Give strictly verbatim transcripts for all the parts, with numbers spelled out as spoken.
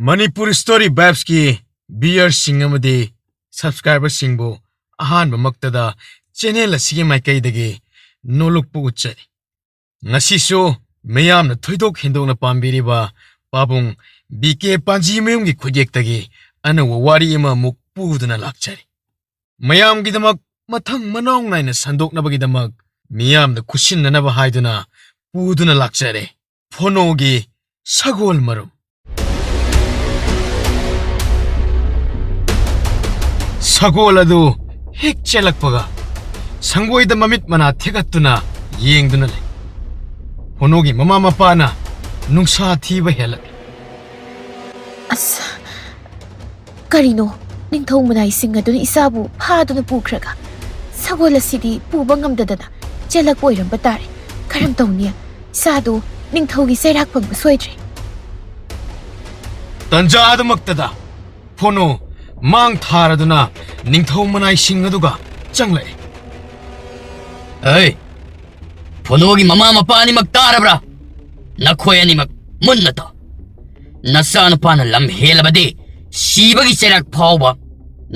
Manipur story ꯚꯥꯏꯕꯁꯀꯤ ꯚ꯭ꯌꯨꯌꯔꯁꯤꯡ ꯑꯃꯗꯤ ꯁꯕꯁꯀ꯭ꯔꯥꯏꯕꯔꯁꯤꯡꯕꯨ ꯑꯍꯥꯟꯕꯃꯛꯇꯗ channel ꯑꯁꯤꯒꯤ ꯃꯥꯏꯀꯩꯗꯒꯤ ꯅꯣꯂꯨꯛꯄ ꯎꯠꯆꯔꯤ꯫ ꯉꯁꯤꯁꯨ ꯃꯤꯌꯥꯝꯅ ꯊꯣꯏꯗꯣꯛ ꯍꯦꯟꯗꯣꯛꯅ ꯄꯥꯝꯕꯤꯔꯤꯕ ꯄꯥꯕꯨꯡ ꯕꯤ ꯀꯦ ꯄꯥꯟꯖꯤꯃꯌꯨꯝꯒꯤ ꯈꯨꯠꯌꯦꯛꯇꯒꯤ ꯑꯅꯧꯕ ꯋꯥꯔꯤ ꯑꯃꯃꯨꯛ ꯄꯨꯗꯨꯅ ꯂꯥꯛꯆꯔꯤ꯫ ꯃꯌꯥꯝꯒꯤꯗꯃꯛ ꯃꯊꯪ ꯃꯅꯥꯎ ꯅꯥꯏꯅ ꯁꯟꯗꯣꯛꯅꯕꯒꯤꯗꯃꯛ ꯃꯤꯌꯥꯝꯗ ꯈꯨꯠꯁꯤꯟꯅꯅꯕ ꯍꯥꯏꯗꯨꯅ ꯄꯨꯗꯨꯅ ꯂꯥꯛꯆꯔꯦ꯫ ꯐꯣꯅꯣꯒꯤ ꯁꯒꯣꯜ ꯃꯔꯨꯝ꯫ ꯁꯒꯣꯜ ꯑꯗꯨ ꯍꯦꯛ ꯆꯦꯜꯂꯛꯄꯒ ꯁꯪꯒꯣꯏꯗ ꯃꯃꯤꯠ ꯃꯅꯥ ꯊꯦꯛꯒꯠꯇꯨꯅ ꯌꯦꯡꯗꯨꯅ ꯂꯩ꯫ ꯐꯣꯅꯣꯒꯤ ꯃꯃꯥ ꯃꯄꯥꯅ ꯅꯨꯡꯁꯥ ꯊꯤꯕ ꯍꯦꯜꯂꯛꯂꯤ꯫ ꯑꯁ, ꯀꯔꯤꯅꯣ? ꯅꯤꯡꯊꯧ ꯃꯅꯥꯏꯁꯤꯡ ꯑꯗꯨꯅ ꯏꯆꯥꯕꯨ ꯐꯥꯗꯨꯅ ꯄꯨꯈ꯭ꯔꯒ, ꯁꯒꯣꯜ ꯑꯁꯤꯗꯤ ꯄꯨꯕ ꯉꯝꯗꯗꯅ ꯆꯦꯜꯂꯛꯄ ꯑꯣꯏꯔꯝꯕ ꯇꯥꯔꯦ꯫ ꯀꯔꯝ ꯇꯧꯅꯤ? ꯏꯆꯥꯗꯨ ꯅꯤꯡꯊꯧꯒꯤ ꯆꯩꯔꯥꯛ ꯐꯪꯕ ꯁꯣꯏꯗ꯭ꯔꯦ꯫ ꯇꯟꯖꯥ ꯑꯗꯨꯃꯛꯇꯗ ꯐꯣꯅꯣ ꯃꯥꯡ ꯊꯥꯔꯗꯨꯅ ꯅꯤꯡꯊꯧ ꯃꯅꯥꯏꯁꯤꯡ ꯑꯗꯨꯒ ꯆꯪꯂꯛꯏ꯫ ꯑꯩ, ꯐꯣꯅꯣꯒꯤ ꯃꯃꯥ ꯃꯄꯥ ꯑꯅꯤꯃꯛ ꯇꯥꯔꯕ꯭ꯔꯥ? ꯅꯈꯣꯏ ꯑꯅꯤꯃꯛ ꯃꯨꯟꯅ ꯇꯥꯎ꯫ ꯅꯆꯥꯅꯨꯄꯥꯅ ꯂꯝ ꯍꯦꯜꯂꯕꯗꯤ ꯁꯤꯕꯒꯤ ꯆꯩꯔꯥꯛ ꯐꯥꯎꯕ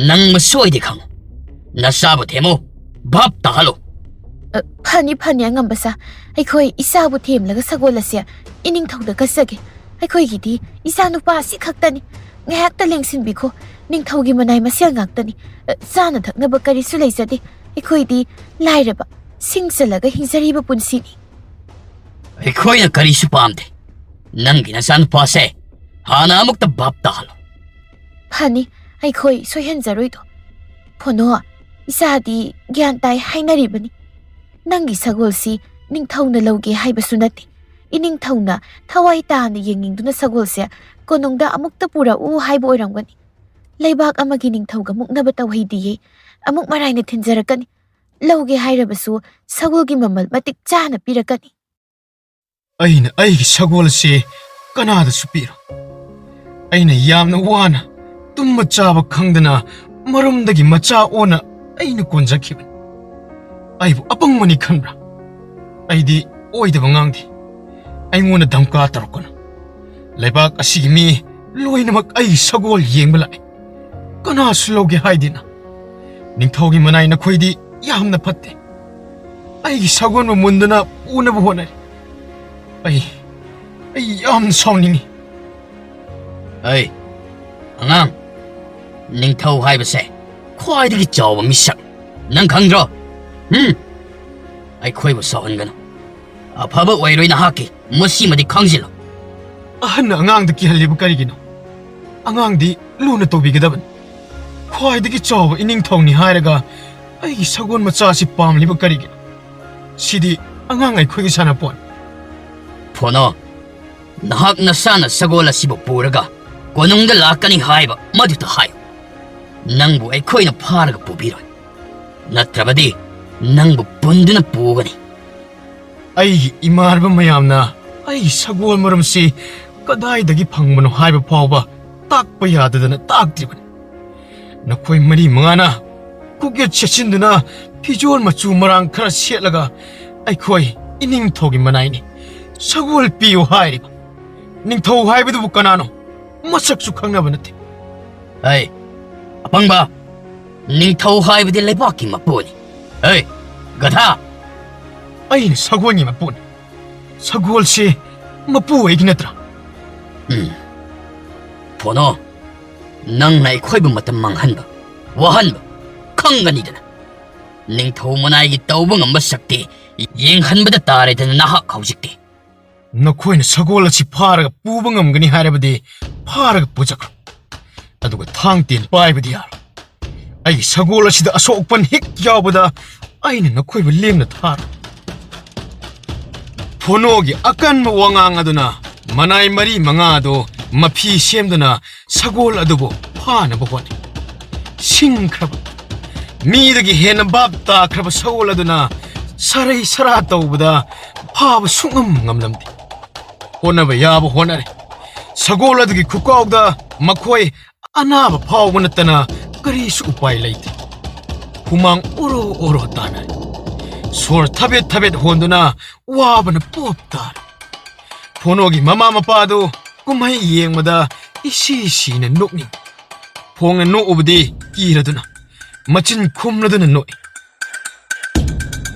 ꯅꯪꯕ ꯁꯣꯏꯗꯦ ꯈꯪꯉꯨ꯫ ꯅꯆꯥꯕꯨ ꯊꯦꯝꯃꯨ, ꯚꯥꯞ ꯇꯥꯍꯜꯂꯨ꯫ ꯑ, ꯐꯅꯤ, ꯐꯅꯤ, ꯑꯉꯝꯕ ꯁꯥ꯫ ꯑꯩꯈꯣꯏ ꯏꯆꯥꯕꯨ ꯊꯦꯝꯂꯒ ꯁꯒꯣꯜ ꯑꯁꯦ ꯏꯅꯤꯡꯊꯧꯗ ꯀꯠꯆꯒꯦ꯫ ꯑꯩꯈꯣꯏꯒꯤꯗꯤ ꯏꯆꯥꯅꯨꯄꯥ ꯑꯁꯤ ꯈꯛꯇꯅꯤ꯫ ꯉꯥꯏꯍꯥꯛꯇ ꯂꯦꯡꯁꯤꯟꯕꯤꯈꯣ꯫ ꯅꯤꯡꯊꯧꯒꯤ ꯃꯅꯥꯏ ꯃꯁꯦꯜ ꯉꯥꯛꯇꯅꯤ꯫ ꯑ, ꯆꯥꯅ ꯊꯛꯅꯕ ꯀꯔꯤꯁꯨ ꯂꯩꯖꯗꯦ꯫ ꯑꯩꯈꯣꯏꯗꯤ ꯂꯥꯏꯔꯕ, ꯁꯤꯡ ꯆꯜꯂꯒ ꯍꯤꯡꯖꯔꯤꯕ ꯄꯨꯟꯁꯤꯅꯤ꯫ ꯑꯩꯈꯣꯏꯅ ꯀꯔꯤꯁꯨ ꯄꯥꯝꯗꯦ꯫ ꯅꯪꯒꯤ ꯅꯆꯥꯅꯨꯄꯥꯁꯦ ꯍꯥꯟꯅ ꯑꯃꯨꯛꯇ ꯚꯥꯞ ꯇꯥꯍꯜꯂꯣ꯫ ꯐꯅꯤ, ꯑꯩꯈꯣꯏ ꯁꯣꯏꯍꯟꯖꯔꯣꯏꯗꯣ꯫ ꯐꯣꯅꯣ, ꯏꯆꯥꯗꯤ ꯒ꯭ꯌꯥꯟ ꯇꯥꯏ ꯍꯥꯏꯅꯔꯤꯕꯅꯤ꯫ ꯅꯪꯒꯤ ꯁꯒꯣꯜꯁꯤ ꯅꯤꯡꯊꯧꯅ ꯂꯧꯒꯦ ꯍꯥꯏꯕꯁꯨ ꯅꯠꯇꯦ꯫ ꯏꯅꯤꯡꯊꯧꯅ ꯊꯋꯥꯏ ꯇꯥꯅ ꯌꯦꯡꯅꯤꯡꯗꯨꯅ ꯁꯒꯣꯜꯁꯦ ꯀꯣꯅꯨꯡꯗ ꯑꯃꯨꯛꯇ ꯄꯨꯔꯛꯎ ꯍꯥꯏꯕ ꯑꯣꯏꯔꯝꯒꯅꯤ꯫ ꯂꯩꯕꯥꯛ ꯑꯃꯒꯤ ꯅꯤꯡꯊꯧꯒ ꯃꯨꯛꯅꯕ ꯇꯧꯍꯩꯗꯤꯌꯦ꯫ ꯑꯃꯨꯛ ꯃꯔꯥꯏꯅ ꯊꯤꯟꯖꯔꯛꯀꯅꯤ꯫ ꯂꯧꯒꯦ ꯍꯥꯏꯔꯕꯁꯨ ꯁꯒꯣꯜꯒꯤ ꯃꯃꯜ ꯃꯇꯤꯛ ꯆꯥꯅ ꯄꯤꯔꯛꯀꯅꯤ꯫ ꯑꯩꯅ ꯑꯩꯒꯤ ꯁꯒꯣꯜ ꯑꯁꯤ ꯀꯅꯥꯗꯁꯨ ꯄꯤꯔꯣꯏ꯫ ꯑꯩꯅ ꯌꯥꯝꯅ ꯋꯥꯅ ꯇꯨꯝꯕ ꯆꯥꯕ ꯈꯪꯗꯅ ꯃꯔꯨꯝꯗꯒꯤ ꯃꯆꯥ ꯑꯣꯟꯅ ꯑꯩꯅ ꯀꯣꯟꯖꯈꯤꯕꯅꯤ꯫ ꯑꯩꯕꯨ ꯑꯄꯪꯕꯅꯤ ꯈꯟꯕ꯭ꯔꯥ? ꯑꯩꯗꯤ ꯑꯣꯏꯗꯕ ꯉꯥꯡꯗꯦ꯫ ꯑꯩꯉꯣꯟꯗ ꯙꯝꯀꯥ ꯇꯧꯔꯛꯀꯅꯨ꯫ ꯂꯩꯕꯥꯛ ꯑꯁꯤꯒꯤ ꯃꯤ ꯂꯣꯏꯅꯃꯛ ꯑꯩ ꯁꯒꯣꯜ ꯌꯦꯡꯕ ꯂꯥꯛꯏ꯫ ꯀꯅꯥꯁꯨ ꯂꯧꯒꯦ ꯍꯥꯏꯗꯦꯅ꯫ ꯅꯤꯡꯊꯧꯒꯤ ꯃꯅꯥꯏ, ꯅꯈꯣꯏꯗꯤ ꯌꯥꯝꯅ ꯐꯠꯇꯦ꯫ ꯑꯩꯒꯤ ꯁꯒꯣꯜꯕꯨ ꯃꯨꯟꯗꯨꯅ ꯄꯨꯅꯕ ꯍꯣꯠꯅꯔꯤ꯫ ꯑꯩ, ꯑꯩ ꯌꯥꯝꯅ ꯁꯥꯎꯅꯤꯡꯉꯤ꯫ ꯑꯩ, ꯑꯉꯥꯡ, ꯅꯤꯡꯊꯧ ꯍꯥꯏꯕꯁꯦ ꯈ꯭ꯋꯥꯏꯗꯒꯤ ꯆꯥꯎꯕ ꯃꯤꯁꯛ꯫ ꯅꯪ ꯈꯪꯗ꯭ꯔꯣ? ꯍꯨꯝ! ꯑꯩꯈꯣꯏꯕꯨ ꯁꯥꯎꯍꯟꯒꯅꯨ꯫ ꯑꯐꯕ ꯑꯣꯏꯔꯣꯏ ꯅꯍꯥꯛꯀꯤ꯫ ꯃꯁꯤꯃꯗꯤ ꯈꯪꯖꯤꯜꯂꯨ꯫ ꯑꯍꯟꯅ ꯑꯉꯥꯡꯗ ꯀꯤꯍꯜꯂꯤꯕ ꯀꯔꯤꯒꯤꯅꯣ? ꯑꯉꯥꯡꯗꯤ ꯂꯨꯅ ꯇꯧꯕꯤꯒꯗꯕꯅꯤ꯫ ꯈ꯭ꯋꯥꯏꯗꯒꯤ ꯆꯥꯎꯕ ꯏꯅꯤꯡꯊꯧꯅꯤ ꯍꯥꯏꯔꯒ ꯑꯩꯒꯤ ꯁꯒꯣꯜ ꯃꯆꯥꯁꯤ ꯄꯥꯝꯂꯤꯕ ꯀꯔꯤꯒꯤꯅꯣ? ꯁꯤꯗꯤ ꯑꯉꯥꯡ ꯑꯩꯈꯣꯏꯒꯤ ꯁꯥꯟꯅꯄꯣꯠ꯫ ꯐꯣꯅꯣ, ꯅꯍꯥꯛ ꯅꯁꯥꯅ ꯁꯒꯣꯜ ꯑꯁꯤꯕꯨ ꯄꯨꯔꯒ ꯀꯣꯅꯨꯡꯗ ꯂꯥꯛꯀꯅꯤ ꯍꯥꯏꯕ ꯃꯗꯨꯇ ꯍꯥꯏꯌꯨ꯫ ꯅꯪꯕꯨ ꯑꯩꯈꯣꯏꯅ ꯐꯥꯔꯒ ꯄꯨꯕꯤꯔꯣꯏ꯫ ꯅꯠꯇ꯭ꯔꯕꯗꯤ ꯅꯪꯕꯨ ꯄꯨꯟꯗꯨꯅ ꯄꯨꯒꯅꯤ꯫ ꯑꯩꯒꯤ ꯏꯃꯥꯟꯅꯕ ꯃꯌꯥꯝꯅ ꯑꯩꯒꯤ ꯁꯒꯣꯜ ꯃꯔꯨꯝꯁꯤ ꯀꯗꯥꯏꯗꯒꯤ ꯐꯪꯕꯅꯣ ꯍꯥꯏꯕ ꯐꯥꯎꯕ ꯇꯥꯛꯄ ꯌꯥꯗꯗꯅ ꯇꯥꯛꯇ꯭ꯔꯤꯕꯅꯤ꯫ ꯅꯈꯣꯏ ꯃꯔꯤ ꯃꯉꯥꯅ ꯈꯨꯒꯦꯠ ꯁꯦꯠꯆꯤꯟꯗꯨꯅ ꯐꯤꯖꯣꯜ ꯃꯆꯨ ꯃꯔꯥꯡ ꯈꯔ ꯁꯦꯠꯂꯒ ꯑꯩꯈꯣꯏ ꯏꯅꯤꯡꯊꯧꯒꯤ ꯃꯅꯥꯏꯅꯤ, ꯁꯒꯣꯜ ꯄꯤꯌꯨ ꯍꯥꯏꯔꯤꯕ꯫ ꯅꯤꯡꯊꯧ ꯍꯥꯏꯕꯗꯨꯕꯨ ꯀꯅꯥꯅꯣ? ꯃꯁꯛꯁꯨ ꯈꯪꯅꯕ ꯅꯠꯇꯦ꯫ ꯑꯩ, ꯑꯄꯪꯕ! ꯅꯤꯡꯊꯧ ꯍꯥꯏꯕꯗꯤ ꯂꯩꯕꯥꯛꯀꯤ ꯃꯄꯨꯅꯤ꯫ ꯑꯩ, ꯒꯙꯥ! ꯑꯩꯅ ꯁꯒꯣꯜꯒꯤ ꯃꯄꯨꯅꯤ꯫ ꯁꯒꯣꯜꯁꯤ ꯃꯄꯨ ꯑꯩꯒꯤ ꯅꯠꯇ꯭ꯔꯥ? ꯎꯝ꯫ ꯐꯣꯅꯣ, ꯅꯪꯅ ꯑꯩꯈꯣꯏꯕꯨ ꯃꯇꯝ ꯃꯥꯡꯍꯟꯕ, ꯋꯥꯍꯟꯕ ꯈꯪꯒꯅꯤꯗꯅ꯫ ꯅꯤꯡꯊꯧ ꯃꯅꯥꯏꯒꯤ ꯇꯧꯕ ꯉꯝꯕ ꯁꯛꯇꯤ ꯌꯦꯡꯍꯟꯕꯗ ꯇꯥꯔꯦꯗꯅ ꯅꯍꯥꯛ ꯍꯧꯖꯤꯛꯇꯤ꯫ ꯅꯈꯣꯏꯅ ꯁꯒꯣꯜ ꯑꯁꯤ ꯐꯥꯔꯒ ꯄꯨꯕ ꯉꯝꯒꯅꯤ ꯍꯥꯏꯔꯕꯗꯤ ꯐꯥꯔꯒ ꯄꯨꯖꯈ꯭ꯔꯣ꯫ ꯑꯗꯨꯒ ꯊꯥꯡ ꯇꯦꯟ ꯄꯥꯏꯕꯗꯤ ꯌꯥꯔꯣꯏ꯫ ꯑꯩꯒꯤ ꯁꯒꯣꯜ ꯑꯁꯤꯗ ꯑꯁꯣꯛ ꯑꯄꯟ ꯍꯦꯛ ꯌꯥꯎꯕꯗ ꯑꯩꯅ ꯅꯈꯣꯏꯕꯨ ꯂꯦꯝꯅ ꯊꯥꯔꯣꯏ꯫ ꯐꯣꯅꯣꯒꯤ ꯑꯀꯟꯕ ꯋꯥꯉꯥꯡ ꯑꯗꯨꯅ ꯃꯅꯥꯏ ꯃꯔꯤ ꯃꯉꯥ ꯑꯗꯨ ꯃꯐꯤ ꯁꯦꯝꯗꯨꯅ ꯁꯒꯣꯜ ꯑꯗꯨꯕꯨ ꯐꯥꯅꯕ ꯍꯣꯠꯅꯩ꯫ ꯁꯤꯡꯈ꯭ꯔꯕ, ꯃꯤꯗꯒꯤ ꯍꯦꯟꯅ ꯚꯥꯞ ꯇꯥꯈ꯭ꯔꯕ ꯁꯒꯣꯜ ꯑꯗꯨꯅ ꯁꯔꯩ ꯁꯔꯥ ꯇꯧꯕꯗ ꯐꯥꯕ ꯁꯨꯡꯉꯝ ꯉꯝꯂꯝꯗꯦ꯫ ꯍꯣꯠꯅꯕ ꯌꯥꯕ ꯍꯣꯠꯅꯔꯦ꯫ ꯁꯒꯣꯜ ꯑꯗꯨꯒꯤ ꯈꯨꯀꯥꯎꯗ ꯃꯈꯣꯏ ꯑꯅꯥꯕ ꯐꯥꯎꯕ ꯅꯠꯇꯅ ꯀꯔꯤꯁꯨ ꯎꯄꯥꯏ ꯂꯩꯇꯦ꯫ ꯍꯨꯃꯥꯡ ꯑꯣꯔꯣ ꯑꯣꯔꯣ ꯇꯥꯅꯔꯦ꯫ ꯁꯣꯔ ꯊꯕꯦꯠ ꯊꯕꯦꯠ ꯍꯣꯟꯗꯨꯅ ꯋꯥꯕꯅ ꯄꯣꯞ ꯇꯥꯔꯦ꯫ ꯐꯣꯅꯣꯒꯤ ꯃꯃꯥ ꯃꯄꯥꯗꯨ ꯀꯨꯝꯍꯩ ꯌꯦꯡꯕꯗ ꯏꯁꯤ ꯁꯤꯅ ꯅꯣꯛꯅꯤꯡ꯫ ꯐꯣꯡꯅ ꯅꯣꯛꯎꯕꯗꯤ ꯀꯤꯔꯗꯨꯅ, ꯃꯆꯤꯟ ꯈꯨꯝꯂꯗꯨꯅ ꯅꯣꯛꯏ꯫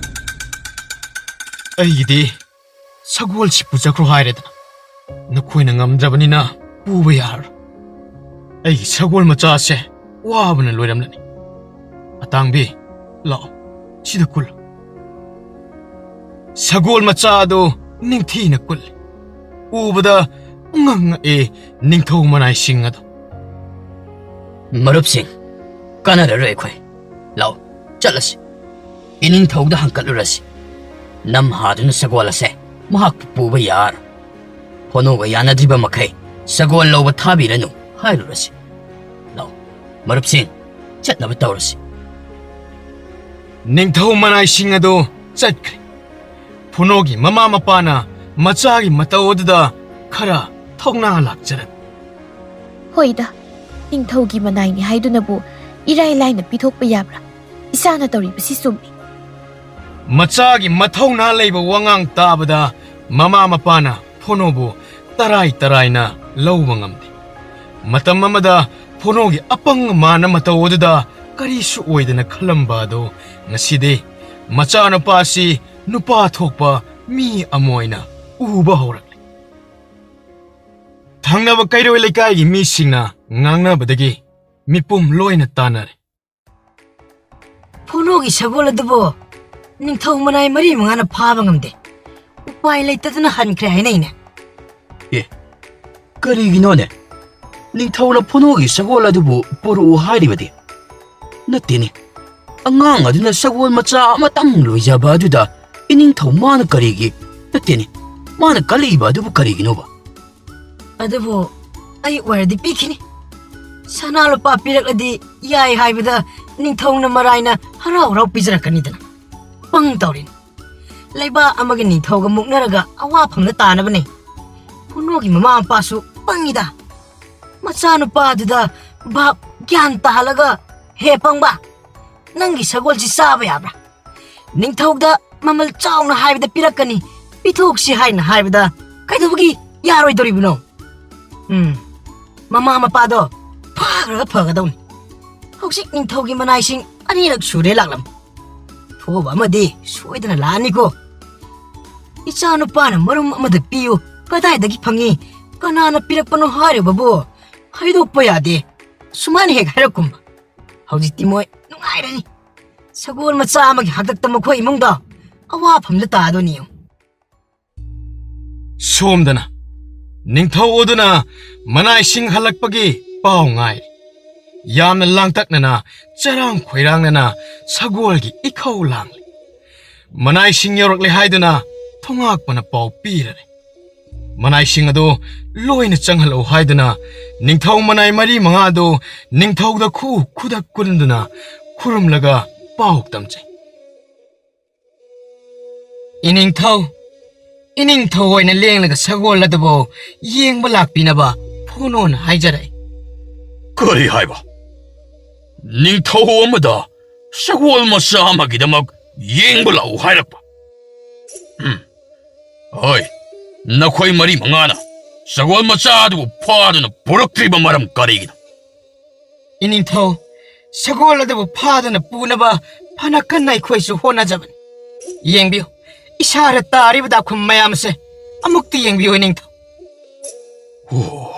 "ꯑꯩꯒꯤꯗꯤ ꯁꯒꯣꯜꯁꯤ ꯄꯨꯖꯈ꯭ꯔꯣ ꯍꯥꯏꯔꯦꯗꯅ, ꯅꯈꯣꯏꯅ ꯉꯝꯗ꯭ꯔꯕꯅꯤꯅ ꯄꯨꯕ ꯌꯥꯔꯔꯣꯏ꯫ ꯑꯩꯒꯤ ꯁꯒꯣꯜ ꯃꯆꯥꯁꯦ ꯋꯥꯕꯅ ꯂꯣꯏꯔꯝꯂꯅꯤ꯫ ꯑꯇꯥꯡꯕꯤ, ꯂꯥꯛꯑꯣ, ꯁꯤꯗ ꯀꯨꯜꯂꯨ꯫" ꯁꯒꯣꯜ ꯃꯆꯥ ꯑꯗꯨ ꯅꯤꯡꯊꯤꯅ ꯀꯨꯜꯂꯤ꯫ ꯎꯕꯗ ꯄꯨꯡꯉꯛ ꯉꯛꯑꯦ ꯅꯤꯡꯊꯧ ꯃꯅꯥꯏꯁꯤꯡ ꯑꯗꯨ꯫ "ꯃꯔꯨꯞꯁꯤꯡ, ꯀꯥꯟꯅꯔꯔꯣꯏ ꯑꯩꯈꯣꯏ꯫ ꯂꯥꯛꯑꯣ, ꯆꯠꯂꯁꯤ꯫ ꯏꯅꯤꯡꯊꯧꯗ ꯍꯪꯀꯠꯂꯨꯔꯁꯤ꯫ ꯅꯝꯍꯥꯗꯨꯅ ꯁꯒꯣꯜ ꯑꯁꯦ ꯃꯍꯥꯛꯄꯨ ꯄꯨꯕ ꯌꯥꯔꯣꯏ꯫ ꯐꯣꯅꯣꯒ ꯌꯥꯅꯗ꯭ꯔꯤꯕ ꯃꯈꯩ ꯁꯒꯣꯜ ꯂꯧꯕ ꯊꯥꯕꯤꯔꯅꯨ ꯍꯥꯏꯔꯨꯔꯁꯤ꯫ ꯂꯥꯛꯑꯣ, ꯃꯔꯨꯞꯁꯤꯡ, ꯆꯠꯅꯕ ꯇꯧꯔꯁꯤ꯫" ꯅꯤꯡꯊꯧ ꯃꯅꯥꯏꯁꯤꯡ ꯑꯗꯨ ꯆꯠꯈ꯭ꯔꯦ꯫ ꯐꯣꯅꯣꯒꯤ ꯃꯃꯥ ꯃꯄꯥꯅ ꯃꯆꯥꯒꯤ ꯃꯇꯧ ꯑꯗꯨꯗ ꯈꯔ ꯊꯧꯅꯥ ꯂꯥꯛꯆꯔꯝꯃꯤ꯫ "ꯍꯣꯏꯗ, ꯅꯤꯡꯊꯧꯒꯤ ꯃꯅꯥꯏꯅꯤ ꯍꯥꯏꯗꯨꯅꯕꯨ ꯏꯔꯥꯏ ꯂꯥꯏꯅ ꯄꯤꯊꯣꯛꯄ ꯌꯥꯕ꯭ꯔꯥ? ꯏꯆꯥꯅ ꯇꯧꯔꯤꯕꯁꯤ ꯆꯨꯝꯃꯤ꯫" ꯃꯆꯥꯒꯤ ꯃꯊꯧꯅꯥ ꯂꯩꯕ ꯋꯥꯉꯥꯡ ꯇꯥꯕꯗ ꯃꯃꯥ ꯃꯄꯥꯅ ꯐꯣꯅꯣꯕꯨ ꯇꯔꯥꯏ ꯇꯔꯥꯏꯅ ꯂꯧꯕ ꯉꯝꯗꯦ꯫ ꯃꯇꯝ ꯑꯃꯗ ꯐꯣꯅꯣꯒꯤ ꯑꯄꯪ ꯑꯃꯥꯟꯅ ꯃꯇꯧ ꯑꯗꯨꯗ ꯀꯔꯤꯁꯨ ꯑꯣꯏꯗꯅ ꯈꯜꯂꯝꯕ ꯑꯗꯨ ꯉꯁꯤꯗꯤ ꯃꯆꯥꯅꯨꯄꯥꯁꯤ ꯅꯨꯄꯥ ꯊꯣꯛꯄ ꯃꯤ ꯑꯃ ꯑꯣꯏꯅ ꯎꯕ ꯍꯧꯔꯛꯂꯦ꯫ ꯊꯪꯅꯕ ꯀꯩꯔꯣꯏ ꯂꯩꯀꯥꯏꯒꯤ ꯃꯤꯁꯤꯡꯅ ꯉꯥꯡꯅꯕꯗꯒꯤ ꯃꯤꯄꯨꯝ ꯂꯣꯏꯅ ꯇꯥꯅꯔꯦ꯫ "ꯐꯣꯅꯣꯒꯤ ꯁꯒꯣꯜ ꯑꯗꯨꯕꯨ ꯅꯤꯡꯊꯧ ꯃꯅꯥꯏ ꯃꯔꯤ ꯃꯉꯥꯅ ꯐꯥꯕ ꯉꯝꯗꯦ꯫ ꯎꯄꯥꯏ ꯂꯩꯇꯗꯅ ꯍꯟꯈ꯭ꯔꯦ ꯍꯥꯏꯅꯩꯅꯦ꯫" "ꯑꯦ, ꯀꯔꯤꯒꯤꯅꯣꯅꯦ? ꯅꯤꯡꯊꯧꯅ ꯐꯣꯅꯣꯒꯤ ꯁꯒꯣꯜ ꯑꯗꯨꯕꯨ ꯄꯨꯔꯛꯎ ꯍꯥꯏꯔꯤꯕꯗꯤ? ꯅꯠꯇꯦꯅꯦ, ꯑꯉꯥꯡ ꯑꯗꯨꯅ ꯁꯒꯣꯜ ꯃꯆꯥ ꯑꯃꯇꯪ ꯂꯣꯏꯖꯕ ꯑꯗꯨꯗ ꯏꯅꯤꯡꯊꯧ ꯃꯥꯅ ꯀꯔꯤꯒꯤ, ꯅꯠꯇꯦꯅꯦ, ꯃꯥꯅ ꯀꯜꯂꯛꯏꯕ ꯑꯗꯨꯕꯨ ꯀꯔꯤꯒꯤꯅꯣꯕ?" "ꯑꯗꯨꯕꯨ ꯑꯩ ꯑꯣꯏꯔꯗꯤ ꯄꯤꯈꯤꯅꯤ꯫ ꯁꯅꯥ ꯂꯨꯄꯥ ꯄꯤꯔꯛꯂꯗꯤ ꯌꯥꯏ ꯍꯥꯏꯕꯗ ꯅꯤꯡꯊꯧꯅ ꯃꯔꯥꯏꯅ ꯍꯔꯥꯎ ꯍꯔꯥꯎ ꯄꯤꯖꯔꯛꯀꯅꯤꯗꯅ꯫ ꯄꯪ ꯇꯧꯔꯤꯅꯤ꯫ ꯂꯩꯕꯥꯛ ꯑꯃꯒꯤ ꯅꯤꯡꯊꯧꯒ ꯃꯨꯛꯅꯔꯒ ꯑꯋꯥꯐꯝꯗ ꯇꯥꯅꯕꯅꯦ꯫ ꯐꯣꯅꯣꯒꯤ ꯃꯃꯥ ꯃꯄꯥꯁꯨ ꯄꯪꯉꯤꯗ꯫ ꯃꯆꯥꯅꯨꯄꯥꯗꯨꯗ ꯚꯥꯞ ꯒ꯭ꯌꯥꯟ ꯇꯥꯍꯜꯂꯒ, 'ꯍꯦ ꯄꯪꯕ, ꯅꯪꯒꯤ ꯁꯒꯣꯜꯁꯤ ꯆꯥꯕ ꯌꯥꯕ꯭ꯔꯥ? ꯅꯤꯡꯊꯧꯗ ꯃꯃꯜ ꯆꯥꯎꯅ ꯍꯥꯏꯕꯗ ꯄꯤꯔꯛꯀꯅꯤ, ꯄꯤꯊꯣꯛꯁꯤ ꯍꯥꯏꯅ ꯍꯥꯏꯕꯗ ꯀꯩꯗꯧꯕꯒꯤ ꯌꯥꯔꯣꯏꯗꯧꯔꯤꯕꯅꯣ?' ꯎꯝ, ꯃꯃꯥ ꯃꯄꯥꯗꯣ ꯐꯥꯈ꯭ꯔꯒ ꯐꯒꯗꯧꯅꯤ꯫ ꯍꯧꯖꯤꯛ ꯅꯤꯡꯊꯧꯒꯤ ꯃꯅꯥꯏꯁꯤꯡ ꯑꯅꯤꯔꯛ ꯁꯨꯔꯦ ꯂꯥꯛꯂꯝ꯫ ꯊꯣꯛꯑꯕ ꯑꯃꯗꯤ ꯁꯣꯏꯗꯅ ꯂꯥꯛꯑꯅꯤꯀꯣ꯫ ꯏꯆꯥ ꯅꯨꯄꯥꯅ ꯃꯔꯨꯝ ꯑꯃꯗ ꯄꯤꯌꯨ, ꯀꯗꯥꯏꯗꯒꯤ ꯐꯪꯉꯤ, ꯀꯅꯥꯅ ꯄꯤꯔꯛꯄꯅꯣ ꯍꯥꯏꯔꯕꯕꯨ ꯍꯥꯏꯗꯣꯛꯄ ꯌꯥꯗꯦ꯫ ꯁꯨꯃꯥꯏꯅ ꯍꯦꯛ ꯍꯥꯏꯔꯛꯀꯨꯝꯕ꯫ ꯍꯧꯖꯤꯛꯇꯤ ꯃꯣꯏ ꯅꯨꯡꯉꯥꯏꯔꯅꯤ꯫ ꯁꯒꯣꯜ ꯃꯆꯥ ꯑꯃꯒꯤ ꯍꯥꯛꯇꯛꯇ ꯃꯈꯣꯏ ꯏꯃꯨꯡꯗ ꯑꯋꯥꯐꯝꯗ ꯇꯥꯗꯣꯏꯅꯤ ꯌꯦꯡꯉꯨ꯫ ꯁꯣꯝꯗꯅ ꯅꯤꯡꯊꯧ ꯑꯗꯨꯅ ꯃꯅꯥꯏꯁꯤꯡ ꯍꯜꯂꯛꯄꯒꯤ ꯄꯥꯎ ꯉꯥꯏ꯫ ꯌꯥꯝꯅ ꯂꯥꯡꯇꯛꯅꯅ, ꯆꯔꯥꯡ ꯈꯣꯏꯔꯥꯡꯅꯅ ꯁꯒꯣꯜꯒꯤ ꯏꯈꯧ ꯂꯥꯡꯂꯤ꯫ ꯃꯅꯥꯏꯁꯤꯡ ꯌꯧꯔꯛꯂꯦ ꯍꯥꯏꯗꯨꯅ ꯊꯣꯉꯥꯛꯄꯅ ꯄꯥꯎ ꯄꯤꯔꯔꯦ꯫ ꯃꯅꯥꯏꯁꯤꯡ ꯑꯗꯨ ꯂꯣꯏꯅ ꯆꯪꯍꯜꯂꯛꯎ ꯍꯥꯏꯗꯨꯅ ꯅꯤꯡꯊꯧ ꯃꯅꯥꯏ ꯃꯔꯤ ꯃꯉꯥ ꯑꯗꯨ ꯅꯤꯡꯊꯧꯗ ꯈꯨ ꯈꯨꯗꯛ ꯀꯨꯟꯗꯨꯅ ꯈꯨꯔꯨꯝꯂꯒ ꯄꯥꯎ ꯇꯝꯖꯩ꯫ ꯏꯅꯤꯡꯊꯧ, ꯏꯅꯤꯡꯊꯧ ꯑꯣꯏꯅ ꯂꯦꯡꯂꯒ ꯁꯒꯣꯜ ꯑꯗꯨꯕꯨ ꯌꯦꯡꯕ ꯂꯥꯛꯄꯤꯅꯕ ꯐꯣꯅꯣꯅ ꯍꯥꯏꯖꯔꯛꯏ꯫ ꯀꯔꯤ ꯍꯥꯏꯕ? ꯅꯤꯡꯊꯧ ꯑꯃꯗ ꯁꯒꯣꯜ ꯃꯆꯥ ꯑꯃꯒꯤꯗꯃꯛ ꯌꯦꯡꯕ ꯂꯥꯛꯎ ꯍꯥꯏꯔꯛꯄ? ꯎꯝ꯫ ꯍꯣꯏ, ꯅꯈꯣꯏ ꯃꯔꯤ ꯃꯉꯥꯅ ꯁꯒꯣꯜ ꯃꯆꯥ ꯑꯗꯨꯕꯨ ꯐꯥꯗꯨꯅ ꯄꯨꯔꯛꯇ꯭ꯔꯤꯕ ꯃꯔꯝ ꯀꯔꯤꯒꯤꯅꯣ? ꯏꯅꯤꯡꯊꯧ, ꯁꯒꯣꯜ ꯑꯗꯨꯕꯨ ꯐꯥꯗꯨꯅ ꯄꯨꯅꯕ ꯐꯅ ꯀꯟꯅ ꯑꯩꯈꯣꯏꯁꯨ ꯍꯣꯠꯅꯖꯕꯅꯤ꯫ ꯌꯦꯡꯕꯤꯌꯨ, ꯏꯁꯥꯗ ꯇꯥꯔꯤꯕ ꯗꯥꯛꯐꯝ ꯃꯌꯥꯝ ꯑꯁꯦ ꯑꯃꯨꯛꯇ ꯌꯦꯡꯕꯤꯌꯨ, ꯏꯅꯤꯡꯊꯧ꯫ ꯑꯣ,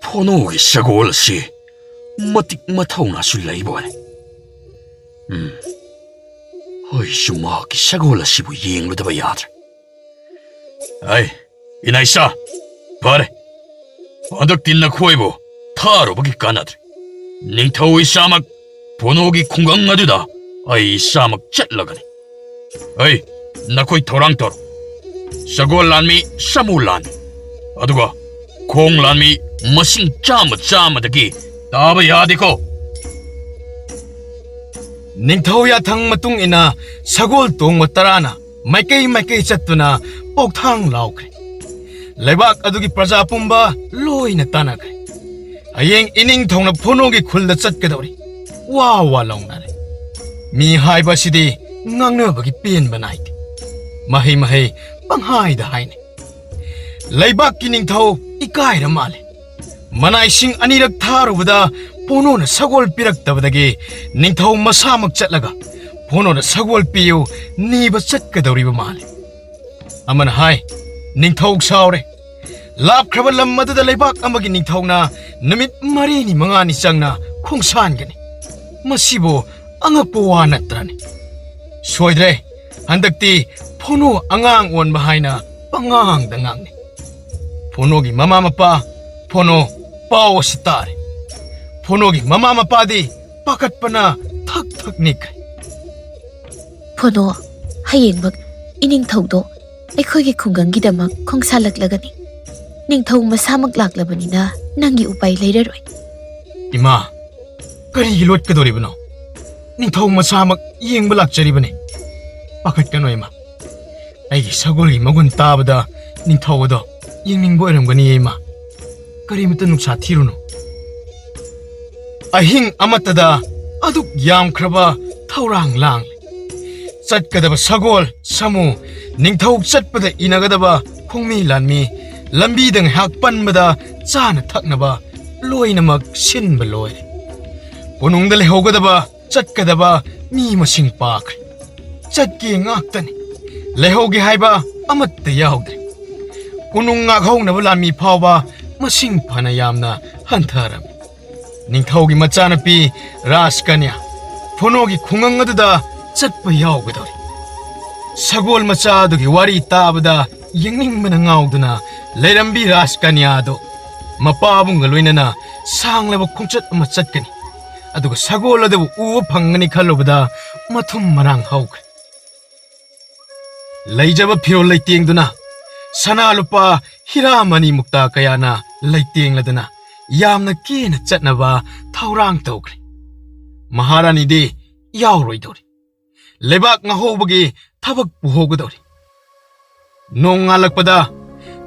ꯐꯣꯅꯣꯒꯤ ꯁꯒꯣꯜ ꯑꯁꯤ ꯃꯇꯤꯛ ꯃꯊꯧꯅꯥꯁꯨ ꯂꯩꯕ ꯑꯣꯏꯔꯦ꯫ ꯎꯝ, ꯑꯩꯁꯨ ꯃꯍꯥꯛꯀꯤ ꯁꯒꯣꯜ ꯑꯁꯤꯕꯨ ꯌꯦꯡꯂꯨꯗꯕ ꯌꯥꯗ꯭ꯔꯦ꯫ ꯑꯩ, ꯏꯅꯥꯏꯁꯥ, ꯐꯔꯦ꯫ ꯍꯟꯗꯛꯇꯤ ꯅꯈꯣꯏꯕꯨ ꯊꯥꯔꯨꯕꯒꯤ ꯀꯥꯟꯅꯗ꯭ꯔꯦ꯫ ꯅꯤꯡꯊꯧ ꯏꯁꯥꯃꯛ ꯐꯣꯅꯣꯒꯤ ꯈꯨꯡꯒꯪ ꯑꯗꯨꯗ ꯑꯩ ꯏꯁꯥꯃꯛ ꯆꯠꯂꯒꯅꯤ꯫ ꯑꯩ, ꯅꯈꯣꯏ ꯊꯧꯔꯥꯡ ꯇꯧꯔꯣ꯫ ꯁꯒꯣꯜ ꯂꯥꯟꯃꯤ ꯁꯥꯃꯨ ꯂꯥꯟꯃꯤ, ꯑꯗꯨꯒ ꯈꯣꯡ ꯂꯥꯟꯃꯤ ꯃꯁꯤꯡ ꯆꯥꯝꯃ ꯆꯥꯝꯃꯗꯒꯤ ꯇꯥꯕ ꯌꯥꯗꯦꯀꯣ꯫ ꯅꯤꯡꯊꯧ ꯌꯥꯊꯪ ꯃꯇꯨꯡ ꯏꯟꯅ ꯁꯒꯣꯜ ꯇꯣꯡꯕ ꯇꯔꯥꯅ ꯃꯥꯏꯀꯩ ꯃꯥꯏꯀꯩ ꯆꯠꯇꯨꯅ ꯄꯣꯛꯊꯥꯡ ꯂꯥꯎꯈ꯭ꯔꯦ꯫ ꯂꯩꯕꯥꯛ ꯑꯗꯨꯒꯤ ꯄ꯭ꯔꯖꯥ ꯄꯨꯝꯕ ꯂꯣꯏꯅ ꯇꯥꯟꯅꯈ꯭ꯔꯦ꯫ ꯍꯌꯦꯡ ꯏꯅꯤꯡꯊꯧꯅ ꯐꯣꯅꯣꯒꯤ ꯈꯨꯜꯗ ꯆꯠꯀꯗꯧꯔꯤ꯫ ꯋꯥ ꯋꯥ ꯂꯥꯎꯅꯔꯦ꯫ ꯃꯤ ꯍꯥꯏꯕ ꯑꯁꯤꯗꯤ ꯉꯥꯡꯅꯕꯒꯤ ꯄꯦꯟꯕ ꯅꯥꯏꯗꯦ꯫ ꯃꯍꯩ ꯃꯍꯩ ꯄꯪꯍꯥꯏꯗ ꯍꯥꯏꯅꯩ꯫ ꯂꯩꯕꯥꯛꯀꯤ ꯅꯤꯡꯊꯧ ꯏꯀꯥꯏꯔ ꯃꯥꯜꯂꯦ꯫ ꯃꯅꯥꯏꯁꯤꯡ ꯑꯅꯤꯔꯛ ꯊꯥꯔꯨꯕꯗ ꯄꯣꯅꯣꯅ ꯁꯒꯣꯜ ꯄꯤꯔꯛꯇꯕꯗꯒꯤ ꯅꯤꯡꯊꯧ ꯃꯁꯥꯃꯛ ꯆꯠꯂꯒ ꯄꯣꯅꯣꯅ ꯁꯒꯣꯜ ꯄꯤꯌꯨ ꯅꯤꯕ ꯆꯠꯀꯗꯧꯔꯤꯕ ꯃꯥꯜꯂꯤ꯫ ꯑꯃꯅ ꯍꯥꯏ, "ꯅꯤꯡꯊꯧ ꯁꯥꯎꯔꯦ꯫ ꯂꯥꯞꯈ꯭ꯔꯕ ꯂꯝ ꯑꯗꯨꯗ ꯂꯩꯕꯥꯛ ꯑꯃꯒꯤ ꯅꯤꯡꯊꯧꯅ ꯅꯨꯃꯤꯠ ꯃꯔꯤꯅꯤ ꯃꯉꯥꯅꯤ ꯆꯪꯅ ꯈꯣꯡꯁꯥꯟꯒꯅꯤ꯫ ꯃꯁꯤꯕꯨ ꯑꯉꯛꯄ ꯋꯥ ꯅꯠꯇ꯭ꯔꯅꯦ? ꯁꯣꯏꯗ꯭ꯔꯦ, ꯍꯟꯗꯛꯇꯤ ꯐꯣꯅꯣ ꯑꯉꯥꯡ ꯑꯣꯟꯕ ꯍꯥꯏꯅ ꯄꯉꯥꯡꯗ ꯉꯥꯡꯅꯩ꯫ ꯐꯣꯅꯣꯒꯤ ꯃꯃꯥ ꯃꯄꯥ, ꯐꯣꯅꯣ, ꯄꯥꯎ ꯑꯁꯤ ꯇꯥꯔꯦ꯫ ꯐꯣꯅꯣꯒꯤ ꯃꯃꯥ ꯃꯄꯥꯗꯤ ꯄꯥꯈꯠꯄꯅ ꯊꯛ ꯊꯛ ꯅꯤꯛꯈ꯭ꯔꯦ꯫ ꯐꯣꯅꯣ, ꯍꯌꯦꯡꯃꯛ ꯏꯅꯤꯡꯊꯧꯗꯣ ꯑꯩꯈꯣꯏꯒꯤ ꯈꯨꯡꯒꯪꯒꯤꯗꯃꯛ ꯈꯣꯡꯁꯥꯜꯂꯛꯂꯒꯅꯤ꯫ ꯅꯤꯡꯊꯧ ꯃꯁꯥꯃꯛ ꯂꯥꯛꯂꯕꯅꯤꯅ ꯅꯪꯒꯤ ꯎꯄꯥꯏ ꯂꯩꯔꯔꯣꯏ꯫" "ꯏꯃꯥ, ꯀꯔꯤꯒꯤ ꯂꯣꯠꯀꯗꯧꯔꯤꯕꯅꯣ? ꯅꯤꯡꯊꯧ ꯃꯁꯥꯃꯛ ꯌꯦꯡꯕ ꯂꯥꯛꯆꯔꯤꯕꯅꯤ꯫ ꯄꯥꯈꯠꯀꯅꯨ ꯏꯃꯥ꯫ ꯑꯩꯒꯤ ꯁꯒꯣꯜꯒꯤ ꯃꯒꯨꯟ ꯇꯥꯕꯗ ꯅꯤꯡꯊꯧ ꯑꯗꯣ ꯌꯦꯡꯅꯤꯡꯕ ꯑꯣꯏꯔꯝꯒꯅꯤꯌꯦ ꯏꯃꯥ꯫ ꯀꯔꯤꯃꯇ ꯅꯨꯡꯁꯥ ꯊꯤꯔꯨꯅꯨ꯫" ꯑꯍꯤꯡ ꯑꯃꯠꯇꯗ ꯑꯗꯨꯛ ꯌꯥꯝꯈ꯭ꯔꯕ ꯊꯧꯔꯥꯡ ꯂꯥꯡꯂꯦ꯫ ꯆꯠꯀꯗꯕ ꯁꯒꯣꯜ, ꯁꯥꯃꯨ, ꯅꯤꯡꯊꯧ ꯆꯠꯄꯗ ꯏꯟꯅꯒꯗꯕ ꯈꯣꯡꯃꯤ ꯂꯥꯟꯃꯤ, ꯂꯝꯕꯤꯗ ꯉꯥꯏꯍꯥꯛ ꯄꯟꯕꯗ ꯆꯥꯅ ꯊꯛꯅꯕ ꯂꯣꯏꯅꯃꯛ ꯁꯤꯟꯕ ꯂꯣꯏꯔꯦ꯫ ꯀꯣꯅꯨꯡꯗ ꯂꯩꯍꯧꯒꯗꯕ, ꯆꯠꯀꯗꯕ ꯃꯤ ꯃꯁꯤꯡ ꯄꯥꯈ꯭ꯔꯦ꯫ ꯆꯠꯀꯦ ꯉꯥꯛꯇꯅꯤ꯫ ꯂꯩꯍꯧꯒꯦ ꯍꯥꯏꯕ ꯑꯃꯠꯇ ꯌꯥꯎꯗ꯭ꯔꯦ꯫ ꯀꯣꯅꯨꯡ ꯉꯥꯛꯍꯧꯅꯕ ꯂꯥꯟꯃꯤ ꯐꯥꯎꯕ ꯃꯁꯤꯡ ꯐꯅ ꯌꯥꯝꯅ ꯍꯟꯊꯔꯝꯃꯤ꯫ ꯅꯤꯡꯊꯧꯒꯤ ꯃꯆꯥꯅꯨꯄꯤ ꯔꯥꯖꯀꯟꯌꯥ ꯐꯣꯅꯣꯒꯤ ꯈꯨꯡꯒꯪ ꯑꯗꯨꯗ ꯆꯠꯄ ꯌꯥꯎꯒꯗꯧꯔꯤ꯫ ꯁꯒꯣꯜ ꯃꯆꯥ ꯑꯗꯨꯒꯤ ꯋꯥꯔꯤ ꯇꯥꯕꯗ ꯌꯦꯡꯅꯤꯡꯕꯅ ꯉꯥꯎꯗꯨꯅ ꯂꯩꯔꯝꯕꯤ ꯔꯥꯖꯀꯟꯌꯥ ꯑꯗꯨ ꯃꯄꯥꯕꯨꯡꯒ ꯂꯣꯏꯅꯅ ꯁꯥꯡꯂꯕ ꯈꯣꯡꯆꯠ ꯑꯃ ꯆꯠꯀꯅꯤ꯫ ꯑꯗꯨꯒ ꯁꯒꯣꯜ ꯑꯗꯨꯕꯨ ꯎꯕ ꯐꯪꯒꯅꯤ ꯈꯜꯂꯨꯕꯗ ꯃꯊꯨꯝ ꯃꯔꯥꯡ ꯍꯧꯈ꯭ꯔꯦ꯫ ꯂꯩꯖꯕ ꯐꯤꯔꯣꯜ ꯂꯩꯇꯦꯡꯗꯨꯅ, ꯁꯅꯥ ꯂꯨꯄꯥ ꯍꯤꯔꯥ ꯃꯅꯤ ꯃꯨꯛꯇꯥ ꯀꯌꯥꯅ ꯂꯩꯇꯦꯡꯂꯗꯨꯅ ꯌꯥꯝꯅ ꯀꯦꯅ ꯆꯠꯅꯕ ꯊꯧꯔꯥꯡ ꯇꯧꯈ꯭ꯔꯦ꯫ ꯃꯍꯥꯔꯥꯅꯤꯗꯤ ꯌꯥꯎꯔꯣꯏꯗꯧꯔꯤ꯫ ꯂꯩꯕꯥꯛ ꯉꯥꯍꯧꯕꯒꯤ ꯊꯕꯛ ꯄꯨꯍꯧꯒꯗꯧꯔꯤ꯫ ꯅꯣꯡꯉꯥꯜꯂꯛꯄꯗ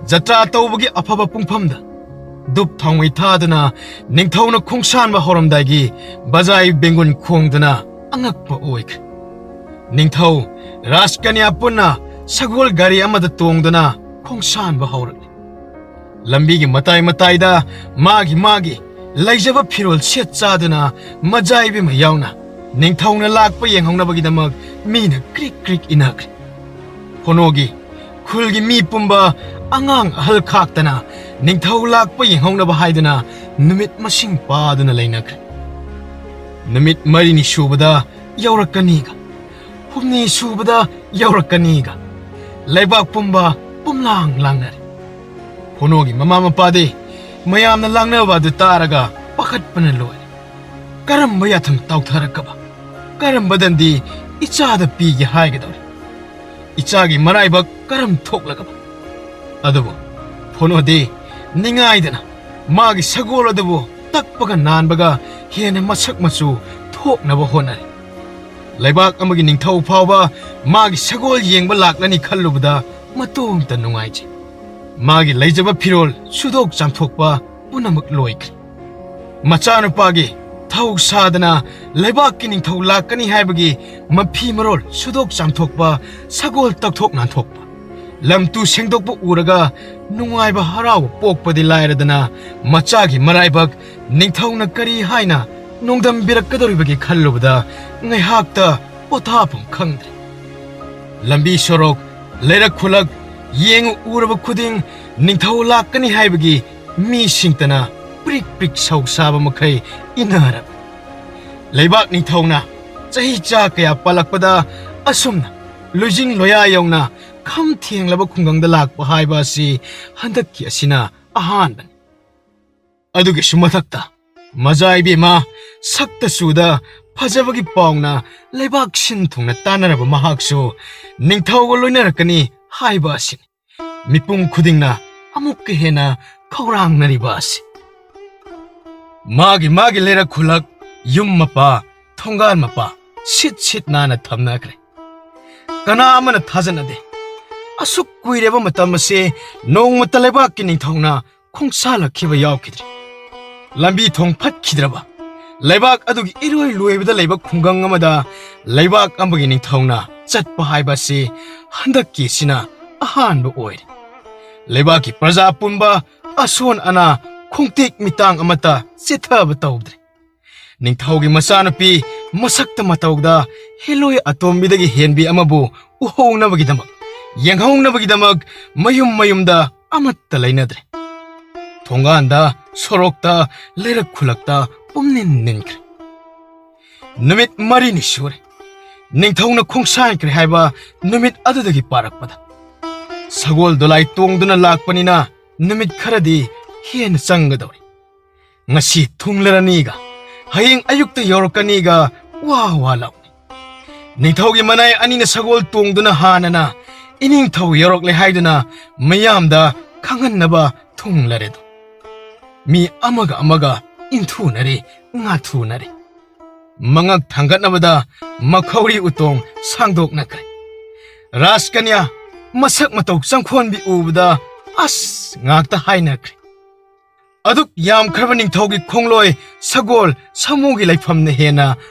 ꯖꯇ꯭ꯔꯥ ꯇꯧꯕꯒꯤ ꯑꯐꯕ ꯄꯨꯡꯐꯝꯗ ꯙꯨꯞ ꯊꯥꯎꯃꯩ ꯊꯥꯗꯨꯅ ꯅꯤꯡꯊꯧꯅ ꯈꯣꯡꯁꯥꯟꯕ ꯍꯧꯔꯝꯗꯥꯏꯒꯤ ꯕꯖꯥꯏ ꯕꯦꯡꯒꯨꯟ ꯈꯣꯡꯗꯨꯅ ꯑꯉꯛꯄ ꯑꯣꯏꯈ꯭ꯔꯦ꯫ ꯅꯤꯡꯊꯧ ꯔꯥꯖꯀꯟꯌꯥ ꯄꯨꯟꯅ ꯁꯒꯣꯜ ꯒꯥꯔꯤ ꯑꯃꯗ ꯇꯣꯡꯗꯨꯅ ꯈꯣꯡꯁꯥꯟꯕ ꯍꯧꯔꯛꯂꯤ꯫ ꯂꯝꯕꯤꯒꯤ ꯃꯇꯥꯏ ꯃꯇꯥꯏꯗ ꯃꯥꯒꯤ ꯃꯥꯒꯤ ꯂꯩꯖꯕ ꯐꯤꯔꯣꯜ ꯁꯦꯠ ꯆꯥꯗꯨꯅ ꯃꯖꯥ ꯏꯕꯦꯝꯃ ꯌꯥꯎꯅ ꯅꯤꯡꯊꯧꯅ ꯂꯥꯛꯄ ꯌꯦꯡꯍꯧꯅꯕꯒꯤꯗꯃꯛ ꯃꯤꯅ ꯀ꯭ꯔꯤꯛ ꯀ꯭ꯔꯤꯛ ꯏꯟꯅꯈ꯭ꯔꯦ꯫ ꯐꯣꯅꯣꯒꯤ ꯈꯨꯜꯒꯤ ꯃꯤ ꯄꯨꯝꯕ, ꯑꯉꯥꯡ ꯑꯍꯜ ꯈꯥꯛꯇꯅ ꯅꯤꯡꯊꯧ ꯂꯥꯛꯄ ꯌꯦꯡꯍꯧꯅꯕ ꯍꯥꯏꯗꯨꯅ ꯅꯨꯃꯤꯠ ꯃꯁꯤꯡ ꯄꯥꯗꯨꯅ ꯂꯩꯅꯈ꯭ꯔꯦ꯫ ꯅꯨꯃꯤꯠ ꯃꯔꯤꯅꯤ ꯁꯨꯕꯗ ꯌꯧꯔꯛꯀꯅꯤꯒ, ꯍꯨꯝꯅꯤ ꯁꯨꯕꯗ ꯌꯧꯔꯛꯀꯅꯤꯒ ꯂꯩꯕꯥꯛ ꯄꯨꯝꯕ ꯄꯨꯝꯂꯥꯡ ꯂꯥꯡꯅꯔꯦ꯫ ꯐꯣꯅꯣꯒꯤ ꯃꯃꯥ ꯃꯄꯥꯗꯤ ꯃꯌꯥꯝꯅ ꯂꯥꯡꯅꯕ ꯑꯗꯨ ꯇꯥꯔꯒ ꯄꯥꯈꯠꯄꯅ ꯂꯣꯏꯔꯦ꯫ ꯀꯔꯝꯕ ꯌꯥꯊꯪ ꯇꯥꯎꯊꯔꯛꯀꯕ? ꯀꯔꯝꯕ ꯗꯟꯗꯤ ꯏꯆꯥꯗ ꯄꯤꯒꯦ ꯍꯥꯏꯒꯗꯧꯔꯤ? ꯏꯆꯥꯒꯤ ꯃꯔꯥꯏꯕꯛ ꯀꯔꯝ ꯊꯣꯛꯂꯒꯕ? ꯑꯗꯨꯕꯨ ꯐꯣꯅꯣꯗꯤ ꯅꯤꯡꯉꯥꯏꯗꯅ ꯃꯥꯒꯤ ꯁꯒꯣꯜ ꯑꯗꯨꯕꯨ ꯇꯛꯄꯒ ꯅꯥꯟꯕꯒ ꯍꯦꯟꯅ ꯃꯁꯛ ꯃꯆꯨ ꯊꯣꯛꯅꯕ ꯍꯣꯠꯅꯔꯤ꯫ ꯂꯩꯕꯥꯛ ꯑꯃꯒꯤ ꯅꯤꯡꯊꯧ ꯐꯥꯎꯕ ꯃꯥꯒꯤ ꯁꯒꯣꯜ ꯌꯦꯡꯕ ꯂꯥꯛꯂꯅꯤ ꯈꯜꯂꯨꯕꯗ ꯃꯇꯣꯝꯇ ꯅꯨꯡꯉꯥꯏꯖꯩ꯫ ꯃꯥꯒꯤ ꯂꯩꯖꯕ ꯐꯤꯔꯣꯜ ꯁꯨꯗꯣꯛ ꯆꯥꯝꯊꯣꯛꯄ ꯄꯨꯝꯅꯃꯛ ꯂꯣꯏꯈ꯭ꯔꯦ꯫ ꯃꯆꯥꯅꯨꯄꯥꯒꯤ ꯊꯧ ꯁꯥꯗꯅ ꯂꯩꯕꯥꯛꯀꯤ ꯅꯤꯡꯊꯧ ꯂꯥꯛꯀꯅꯤ ꯍꯥꯏꯕꯒꯤ ꯃꯐꯤ ꯃꯔꯣꯜ ꯁꯨꯗꯣꯛ ꯆꯥꯝꯊꯣꯛꯄ, ꯁꯒꯣꯜ ꯇꯛꯊꯣꯛ ꯅꯥꯟꯊꯣꯛꯄ, ꯂꯝꯇꯨ ꯁꯦꯡꯗꯣꯛꯄ ꯎꯔꯒ ꯅꯨꯡꯉꯥꯏꯕ ꯍꯔꯥꯎꯕ ꯄꯣꯛꯄꯗꯤ ꯂꯥꯏꯔꯗꯅ, ꯃꯆꯥꯒꯤ ꯃꯔꯥꯏꯕꯛ ꯅꯤꯡꯊꯧꯅ ꯀꯔꯤ ꯍꯥꯏꯅ ꯅꯣꯡꯗꯝꯕꯤꯔꯛꯀꯗꯧꯔꯤꯕꯒꯦ ꯈꯜꯂꯨꯕꯗ ꯉꯥꯏꯍꯥꯛꯇ ꯄꯣꯊꯥꯐꯝ ꯈꯪꯗ꯭ꯔꯦ꯫ ꯂꯝꯕꯤ ꯁꯣꯔꯣꯛ, ꯂꯩꯔꯛ ꯈꯨꯂꯛ ꯌꯦꯡꯉꯨ ꯎꯔꯕ ꯈꯨꯗꯤꯡ ꯅꯤꯡꯊꯧ ꯂꯥꯛꯀꯅꯤ ꯍꯥꯏꯕꯒꯤ ꯃꯤꯁꯤꯡꯇꯅ ꯄ꯭ꯔꯤꯛ ꯄ꯭ꯔꯤꯛ ꯁꯧ ꯁꯥꯕ ꯃꯈꯩ ꯏꯟꯅꯔꯝꯃꯤ꯫ ꯂꯩꯕꯥꯛ ꯅꯤꯡꯊꯧꯅ ꯆꯍꯤ ꯆꯥ ꯀꯌꯥ ꯄꯥꯜꯂꯛꯄꯗ ꯑꯁꯨꯝꯅ ꯂꯣꯏꯖꯤꯡ ꯂꯣꯌꯥ ꯌꯧꯅ ꯈꯝ ꯊꯦꯡꯂꯕ ꯈꯨꯡꯒꯪꯗ ꯂꯥꯛꯄ ꯍꯥꯏꯕ ꯑꯁꯤ ꯍꯟꯗꯛꯀꯤ ꯑꯁꯤꯅ ꯑꯍꯥꯟꯕꯅꯤ꯫ ꯑꯗꯨꯒꯤꯁꯨ ꯃꯊꯛꯇ ꯃꯖꯥ ꯏꯕꯦꯝꯃ ꯁꯛꯇ ꯆꯨꯗ ꯐꯖꯕꯒꯤ ꯄꯥꯎꯅ ꯂꯩꯕꯥꯛ ꯁꯤꯟ ꯊꯨꯡꯅ ꯇꯥꯟꯅꯔꯕ ꯃꯍꯥꯛꯁꯨ ꯅꯤꯡꯊꯧꯒ ꯂꯣꯏꯅꯔꯛꯀꯅꯤ ꯍꯥꯏꯕ ꯑꯁꯤꯅꯤ꯫ ꯃꯤꯄꯨꯝ ꯈꯨꯗꯤꯡꯅ ꯑꯃꯨꯛꯀ ꯍꯦꯟꯅ ꯈꯧꯔꯥꯡꯅꯔꯤꯕ ꯑꯁꯤ꯫ ꯃꯥꯒꯤ ꯃꯥꯒꯤ ꯂꯩꯔꯛ ꯈꯨꯂꯛ, ꯌꯨꯝ ꯃꯄꯥ, ꯊꯣꯡꯒꯥꯜ ꯃꯄꯥ ꯁꯤꯠ ꯁꯤꯠ ꯅꯥꯟꯅ ꯊꯝꯅꯈ꯭ꯔꯦ꯫ ꯀꯅꯥ ꯑꯃꯅ ꯊꯥꯖꯅꯗꯦ꯫ ꯑꯁꯨꯛ ꯀꯨꯏꯔꯕ ꯃꯇꯝ ꯑꯁꯤ ꯅꯣꯡꯃꯇ ꯂꯩꯕꯥꯛꯀꯤ ꯅꯤꯡꯊꯧꯅ ꯈꯣꯡꯁꯥꯜꯂꯛꯈꯤꯕ ꯌꯥꯎꯈꯤꯗ꯭ꯔꯤ꯫ ꯂꯝꯕꯤ ꯊꯣꯡ ꯐꯠꯈꯤꯗ꯭ꯔꯕ, ꯂꯩꯕꯥꯛ ꯑꯗꯨꯒꯤ ꯏꯔꯣꯏ ꯂꯣꯏꯕꯗ ꯂꯩꯕ ꯈꯨꯡꯒꯪ ꯑꯃꯗ ꯂꯩꯕꯥꯛ ꯑꯃꯒꯤ ꯅꯤꯡꯊꯧꯅ ꯆꯠꯄ ꯍꯥꯏꯕ ꯑꯁꯤ ꯍꯟꯗꯛꯀꯤ ꯑꯁꯤꯅ ꯑꯍꯥꯟꯕ ꯑꯣꯏꯔꯦ꯫ ꯂꯩꯕꯥꯛꯀꯤ ꯄ꯭ꯔꯖꯥ ꯄꯨꯝꯕ ꯑꯁꯣꯟ ꯑꯅꯥ, ꯈꯣꯡꯇꯦꯛ ꯃꯤꯇꯥꯡ ꯑꯃꯠꯇ ꯆꯤꯠꯊꯕ ꯇꯧꯗ꯭ꯔꯦ꯫ ꯅꯤꯡꯊꯧꯒꯤ ꯃꯆꯥꯅꯨꯄꯤ ꯃꯁꯛꯇ ꯃꯇꯧꯗ ꯍꯦꯂꯣꯏ ꯑꯇꯣꯝꯕꯤꯗꯒꯤ ꯍꯦꯟꯕꯤ ꯑꯃꯕꯨ ꯎꯍꯧꯅꯕꯒꯤꯗꯃꯛ, ꯌꯦꯡꯍꯧꯅꯕꯒꯤꯗꯃꯛ ꯃꯌꯨꯝ ꯃꯌꯨꯝꯗ ꯑꯃꯠꯇ ꯂꯩꯅꯗ꯭ꯔꯦ꯫ ꯊꯣꯡꯒꯥꯟꯗ, ꯁꯣꯔꯣꯛꯇ, ꯂꯩꯔꯛ ꯈꯨꯂꯛꯇ ꯄꯨꯝꯅꯤꯟ ꯅꯤꯟꯈ꯭ꯔꯦ꯫ ꯅꯨꯃꯤꯠ ꯃꯔꯤꯅꯤ ꯁꯨꯔꯦ ꯅꯤꯡꯊꯧꯅ ꯈꯣꯡꯁꯥꯟꯈ꯭ꯔꯦ ꯍꯥꯏꯕ ꯅꯨꯃꯤꯠ ꯑꯗꯨꯗꯒꯤ ꯄꯥꯔꯛꯄꯗ꯫ ꯁꯒꯣꯜ ꯗꯣꯂꯥꯏ ꯇꯣꯡꯗꯨꯅ ꯂꯥꯛꯄꯅꯤꯅ ꯅꯨꯃꯤꯠ ꯈꯔꯗꯤ ꯍꯦꯟꯅ ꯆꯪꯒꯗꯧꯔꯤ꯫ ꯉꯁꯤ ꯊꯨꯡꯂꯔꯅꯤꯒ, ꯍꯌꯦꯡ ꯑꯌꯨꯛꯇ ꯌꯧꯔꯛꯀꯅꯤꯒ ꯋꯥ ꯋꯥ ꯂꯥꯎꯅꯩ꯫ ꯅꯤꯡꯊꯧꯒꯤ ꯃꯅꯥꯏ ꯑꯅꯤꯅ ꯁꯒꯣꯜ ꯇꯣꯡꯗꯨꯅ ꯍꯥꯟꯅꯅ ꯏꯅꯤꯡꯊꯧ ꯌꯧꯔꯛꯂꯦ ꯍꯥꯏꯗꯨꯅ ꯃꯤꯌꯥꯝꯗ ꯈꯪꯍꯟꯅꯕ ꯊꯨꯡꯂꯔꯦꯗꯣ꯫ ꯃꯤ ꯑꯃꯒ ꯑꯃꯒ ꯏꯟꯊꯨꯅꯔꯦ, ꯉꯥꯊꯨꯅꯔꯦ꯫ ꯃꯉꯛ ꯊꯥꯡꯒꯠꯅꯕꯗ ꯃꯈꯧꯔꯤ ꯎꯇꯣꯡ ꯁꯥꯡꯗꯣꯛꯅꯈ꯭ꯔꯦ꯫ ꯔꯥꯖꯀꯟꯌꯥ ꯃꯁꯛ ꯃꯇꯧ ꯆꯪꯈꯣꯟꯕꯤ ꯎꯕꯗ ꯑꯁ ꯉꯥꯛꯇ ꯍꯥꯏꯅꯈ꯭ꯔꯦ꯫ ꯑꯗꯨꯛ ꯌꯥꯝꯈ꯭ꯔꯕ ꯅꯤꯡꯊꯧꯒꯤ ꯈꯣꯡꯂꯣꯏ ꯁꯒꯣꯜ ꯁꯥꯃꯨꯒꯤ ꯂꯩꯐꯝꯅ ꯍꯦꯟꯅ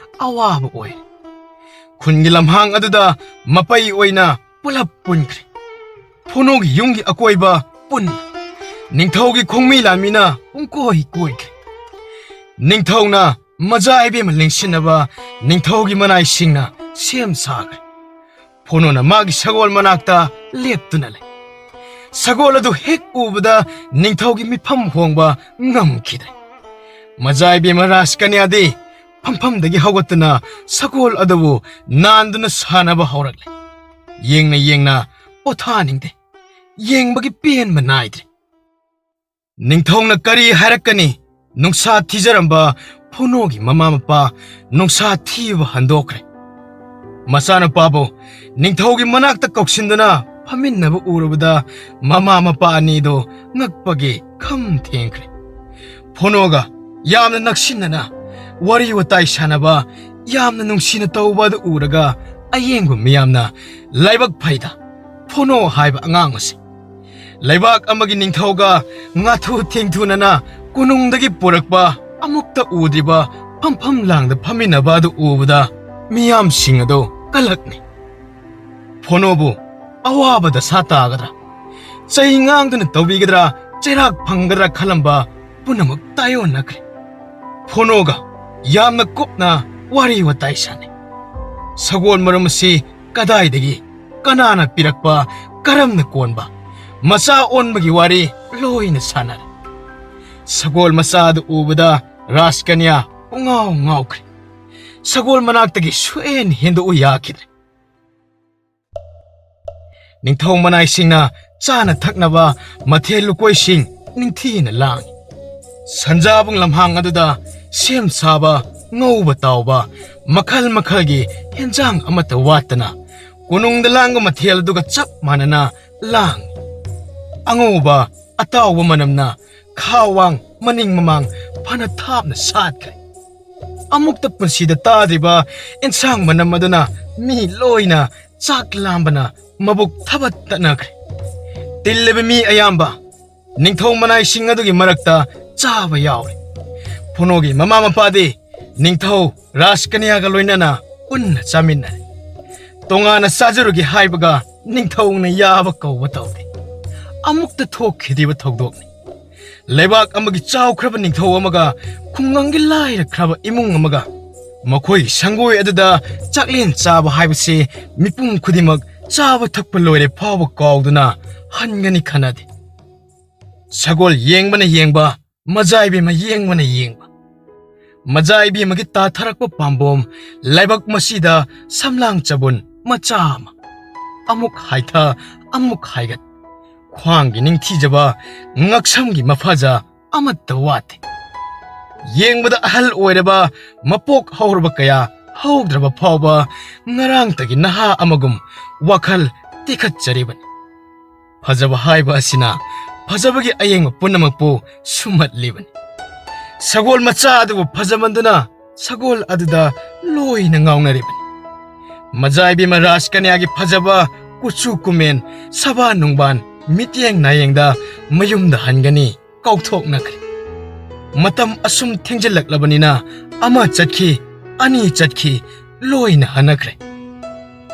ꯑꯋꯥꯕ ꯑꯣꯏ꯫ ꯈꯨꯟꯒꯤ ꯂꯝꯍꯥꯡ ꯑꯗꯨꯗ ꯃꯄꯩ ꯑꯣꯏꯅ ꯄꯨꯂꯞ ꯄꯨꯟꯈ꯭ꯔꯦ꯫ ꯐꯣꯅꯣꯒꯤ ꯌꯨꯝꯒꯤ ꯑꯀꯣꯏꯕ ꯄꯨꯟꯅ ꯅꯤꯡꯊꯧꯒꯤ ꯈꯣꯡꯃꯤ ꯂꯥꯟꯃꯤꯅ ꯄꯨꯡꯀꯣꯏ ꯀꯣꯏꯈ꯭ꯔꯦ꯫ ꯅꯤꯡꯊꯧꯅ ꯃꯖꯥ ꯏꯕꯦꯝꯃ ꯂꯦꯡꯁꯤꯟꯅꯕ ꯅꯤꯡꯊꯧꯒꯤ ꯃꯅꯥꯏꯁꯤꯡꯅ ꯁꯦꯝ ꯁꯥꯈ꯭ꯔꯦ꯫ ꯐꯣꯅꯣꯅ ꯃꯥꯒꯤ ꯁꯒꯣꯜ ꯃꯅꯥꯛꯇ ꯂꯦꯞꯇꯨꯅ ꯂꯩ꯫ ꯁꯒꯣꯜ ꯑꯗꯨ ꯍꯦꯛ ꯎꯕꯗ ꯅꯤꯡꯊꯧꯒꯤ ꯃꯤꯐꯝ ꯍꯣꯡꯕ ꯉꯝꯈꯤꯗ꯭ꯔꯦ꯫ ꯃꯖꯥ ꯏꯕꯦꯝꯃ ꯔꯥꯖꯀꯟꯌꯥꯗꯤ ꯐꯝꯐꯝꯗꯒꯤ ꯍꯧꯒꯠꯇꯨꯅ ꯁꯒꯣꯜ ꯑꯗꯨꯕꯨ ꯅꯥꯟꯗꯨꯅ ꯁꯥꯟꯅꯕ ꯍꯧꯔꯛꯂꯦ꯫ ꯌꯦꯡꯅ ꯌꯦꯡꯅ ꯄꯣꯊꯥꯅꯤꯡꯗꯦ꯫ ꯌꯦꯡꯕꯒꯤ ꯄꯦꯟꯕ ꯅꯥꯏꯗ꯭ꯔꯦ꯫ ꯅꯤꯡꯊꯧꯅ ꯀꯔꯤ ꯍꯥꯏꯔꯛꯀꯅꯤ? ꯅꯨꯡꯁꯥ ꯊꯤꯖꯔꯝꯕ ꯐꯣꯅꯣꯒꯤ ꯃꯃꯥ ꯃꯄꯥ ꯅꯨꯡꯁꯥ ꯊꯤꯕ ꯍꯟꯗꯣꯛꯈ꯭ꯔꯦ꯫ ꯃꯆꯥꯅꯨꯄꯥꯕꯨ ꯅꯤꯡꯊꯧꯒꯤ ꯃꯅꯥꯛꯇ ꯀꯧꯁꯤꯟꯗꯨꯅ ꯐꯝꯃꯤꯟꯅꯕ ꯎꯔꯨꯕꯗ ꯃꯃꯥ ꯃꯄꯥ ꯑꯅꯤꯗꯨ ꯉꯛꯄꯒꯤ ꯈꯝ ꯊꯦꯡꯈ꯭ꯔꯦ꯫ ꯐꯣꯅꯣꯒ ꯌꯥꯝꯅ ꯅꯛꯁꯤꯟꯅꯅ ꯋꯥꯔꯤ ꯋꯥꯇꯥꯏ ꯁꯥꯟꯅꯕ, ꯌꯥꯝꯅ ꯅꯨꯡꯁꯤꯅ ꯇꯧꯕ ꯑꯗꯨ ꯎꯔꯒ ꯑꯌꯦꯡꯕ ꯃꯤꯌꯥꯝꯅ ꯂꯥꯏꯕꯛ ꯐꯩꯗ ꯐꯣꯅꯣ ꯍꯥꯏꯕ ꯑꯉꯥꯡ ꯑꯁꯤ꯫ ꯂꯩꯕꯥꯛ ꯑꯃꯒꯤ ꯅꯤꯡꯊꯧꯒ ꯉꯥꯊꯨ ꯊꯦꯡꯊꯨꯅꯅ ꯀꯣꯅꯨꯡꯗꯒꯤ ꯄꯨꯔꯛꯄ ꯑꯃꯨꯛꯇ ꯎꯗ꯭ꯔꯤꯕ ꯐꯝꯐꯝ ꯂꯥꯡꯗ ꯐꯝꯃꯤꯟꯅꯕ ꯑꯗꯨ ꯎꯕꯗ ꯃꯤꯌꯥꯝꯁꯤꯡ ꯑꯗꯨ ꯀꯂꯛꯅꯩ꯫ ꯐꯣꯅꯣꯕꯨ ꯑꯋꯥꯕ ꯗꯁꯥ ꯇꯥꯒꯗ꯭ꯔꯥ? ꯆꯩ ꯉꯥꯡꯗꯨꯅ ꯇꯧꯕꯤꯒꯗ꯭ꯔꯥ, ꯆꯩꯔꯥꯛ ꯐꯪꯒꯗ꯭ꯔꯥ ꯈꯜꯂꯝꯕ ꯄꯨꯝꯅꯃꯛ ꯇꯥꯏꯑꯣꯟꯅꯈ꯭ꯔꯦ꯫ ꯐꯣꯅꯣꯒ ꯌꯥꯝꯅ ꯀꯨꯞꯅ ꯋꯥꯔꯤ ꯋꯥꯇꯥꯏ ꯁꯥꯟꯅꯩ꯫ ꯁꯒꯣꯜ ꯃꯔꯨꯝ ꯑꯁꯤ ꯀꯗꯥꯏꯗꯒꯤ, ꯀꯅꯥꯅ ꯄꯤꯔꯛꯄ, ꯀꯔꯝꯅ ꯀꯣꯟꯕ, ꯃꯆꯥ ꯑꯣꯟꯕꯒꯤ ꯋꯥꯔꯤ ꯂꯣꯏꯅ ꯁꯥꯟꯅꯔꯦ꯫ ꯁꯒꯣꯜ ꯃꯆꯥ ꯑꯗꯨ ꯎꯕꯗ ꯔꯥꯖꯀꯟꯌꯥ ꯄꯨꯡꯉꯥꯎ ꯉꯥꯎꯈ꯭ꯔꯦ꯫ ꯁꯒꯣꯜ ꯃꯅꯥꯛꯇꯒꯤ ꯁꯨꯛꯍꯦꯟ ꯍꯦꯟꯗꯣꯛꯎ ꯌꯥꯈꯤꯗ꯭ꯔꯦ꯫ ꯅꯤꯡꯊꯧ ꯃꯅꯥꯏꯁꯤꯡꯅ ꯆꯥꯅ ꯊꯛꯅꯕ ꯃꯊꯦꯜ ꯂꯨꯀꯣꯏꯁꯤꯡ ꯅꯤꯡꯊꯤꯅ ꯂꯥꯡꯏ꯫ ꯁꯟꯖꯥꯕꯨꯡ ꯂꯝꯍꯥꯡ ꯑꯗꯨꯗ ꯁꯦꯝ ꯁꯥꯕ, ꯉꯧꯕ ꯇꯥꯎꯕ, ꯃꯈꯜ ꯃꯈꯜꯒꯤ ꯍꯦꯟꯖꯥꯡ ꯑꯃꯠꯇ ꯋꯥꯠꯇꯅ ꯀꯣꯅꯨꯡꯗ ꯂꯥꯡꯕ ꯃꯊꯦꯜ ꯑꯗꯨꯒ ꯆꯞ ꯃꯥꯟꯅꯅ ꯂꯥꯡꯏ꯫ ꯑꯉꯧꯕ ꯑꯇꯥꯎꯕ ꯃꯅꯝꯅ ꯈꯥꯋꯥꯡ ꯃꯅꯤꯡ ꯃꯃꯥꯡ ꯐꯅ ꯊꯥꯞꯅ ꯁꯥꯠꯈ꯭ꯔꯦ꯫ ꯑꯃꯨꯛꯇ ꯄꯨꯟꯁꯤꯗ ꯇꯥꯗ꯭ꯔꯤꯕ ꯑꯦꯟꯁꯥꯡ ꯃꯅꯝ ꯑꯗꯨꯅ ꯃꯤ ꯂꯣꯏꯅ ꯆꯥꯛ ꯂꯥꯝꯕꯅ ꯃꯕꯨꯛ ꯊꯕꯠ ꯇꯠꯅꯈ꯭ꯔꯦ꯫ ꯇꯤꯜꯂꯤꯕ ꯃꯤ ꯑꯌꯥꯝꯕ ꯅꯤꯡꯊꯧ ꯃꯅꯥꯏꯁꯤꯡ ꯑꯗꯨꯒꯤ ꯃꯔꯛꯇ ꯆꯥꯕ ꯌꯥꯎꯔꯦ꯫ ꯐꯣꯅꯣꯒꯤ ꯃꯃꯥ ꯃꯄꯥꯗꯤ ꯅꯤꯡꯊꯧ ꯔꯥꯖꯀꯟꯌꯥꯒ ꯂꯣꯏꯅꯅ ꯄꯨꯟꯅ ꯆꯥꯃꯤꯟꯅꯔꯦ꯫ ꯇꯣꯉꯥꯟꯅ ꯆꯥꯖꯔꯨꯒꯦ ꯍꯥꯏꯕꯒ ꯅꯤꯡꯊꯧꯅ ꯌꯥꯕ ꯀꯧꯕ ꯇꯧꯗꯦ꯫ ꯑꯃꯨꯛꯇ ꯊꯣꯛꯈꯤꯗ꯭ꯔꯤꯕ ꯊꯧꯗꯣꯛꯅꯤ꯫ ꯂꯩꯕꯥꯛ ꯑꯃꯒꯤ ꯆꯥꯎꯈ꯭ꯔꯕ ꯅꯤꯡꯊꯧ ꯑꯃꯒ ꯈꯨꯡꯒꯪꯒꯤ ꯂꯥꯏꯔꯈ꯭ꯔꯕ ꯏꯃꯨꯡ ꯑꯃꯒ ꯃꯈꯣꯏꯒꯤ ꯁꯪꯒꯣꯏ ꯑꯗꯨꯗ ꯆꯥꯛꯂꯦꯟ ꯆꯥꯕ ꯍꯥꯏꯕꯁꯤ ꯃꯤꯄꯨꯝ ꯈꯨꯗꯤꯡꯃꯛ ꯆꯥꯕ ꯊꯛꯄ ꯂꯣꯏꯔꯦ ꯐꯥꯎꯕ ꯀꯥꯎꯗꯨꯅ ꯍꯟꯒꯅꯤ ꯈꯟꯅꯗꯦ꯫ ꯁꯒꯣꯜ ꯌꯦꯡꯕꯅ ꯌꯦꯡꯕ, ꯃꯖꯥ ꯏꯕꯦꯝꯃ ꯌꯦꯡꯕꯅ ꯌꯦꯡꯕ꯫ ꯃꯖꯥ ꯏꯕꯦꯝꯃꯒꯤ ꯇꯥꯊꯔꯛꯄ ꯄꯥꯝꯕꯣꯝ ꯂꯥꯏꯕꯛ ꯃꯁꯤꯗ ꯁꯝꯂꯥꯡ ꯆꯕꯨꯟ ꯃꯆꯥ ꯑꯃ꯫ ꯑꯃꯨꯛ ꯍꯥꯏꯊ, ꯑꯃꯨꯛ ꯍꯥꯏꯒꯠ꯫ ꯈ꯭ꯋꯥꯡꯒꯤ ꯅꯤꯡꯊꯤꯖꯕ, ꯉꯛꯁꯝꯒꯤ ꯃꯐꯖ ꯑꯃꯠꯇ ꯋꯥꯠꯇꯦ꯫ ꯌꯦꯡꯕꯗ ꯑꯍꯜ ꯑꯣꯏꯔꯕ, ꯃꯄꯣꯛ ꯍꯧꯔꯕ ꯀꯌꯥ ꯍꯧꯗ꯭ꯔꯕ ꯐꯥꯎꯕ ꯉꯔꯥꯡꯇꯒꯤ ꯅꯍꯥ ꯑꯃꯒꯨꯝ ꯋꯥꯈꯜ ꯇꯦꯛꯈꯠꯆꯔꯤꯕꯅꯤ꯫ ꯐꯖꯕ ꯍꯥꯏꯕ ꯑꯁꯤꯅ ꯐꯖꯕꯒꯤ ꯑꯌꯦꯡꯕ ꯄꯨꯝꯅꯃꯛꯄꯨ ꯁꯨꯝꯍꯠꯂꯤꯕꯅꯤ꯫ ꯁꯒꯣꯜ ꯃꯆꯥ ꯑꯗꯨꯕꯨ ꯐꯖꯃꯟꯗꯨꯅ ꯁꯒꯣꯜ ꯑꯗꯨꯗ ꯂꯣꯏꯅ ꯉꯥꯎꯅꯔꯤꯕꯅꯤ꯫ ꯃꯖꯥ ꯏꯕꯦꯝꯃ ꯔꯥꯖꯀꯟꯌꯥꯒꯤ ꯐꯖꯕ, ꯀꯨꯆꯨ ꯀꯨꯃꯦꯟ, ꯁꯕꯥ ꯅꯨꯡꯕꯥꯟ, ꯃꯤꯠꯌꯦꯡ ꯅꯥꯌꯦꯡꯗ ꯃꯌꯨꯝꯗ ꯍꯟꯒꯅꯤ ꯀꯥꯎꯊꯣꯛꯅꯈ꯭ꯔꯦ꯫ ꯃꯇꯝ ꯑꯁꯨꯝ ꯊꯦꯡꯖꯤꯜꯂꯛꯂꯕꯅꯤꯅ ꯑꯃ ꯆꯠꯈꯤ, ꯑꯅꯤ ꯆꯠꯈꯤ, ꯂꯣꯏꯅ ꯍꯟꯅꯈ꯭ꯔꯦ꯫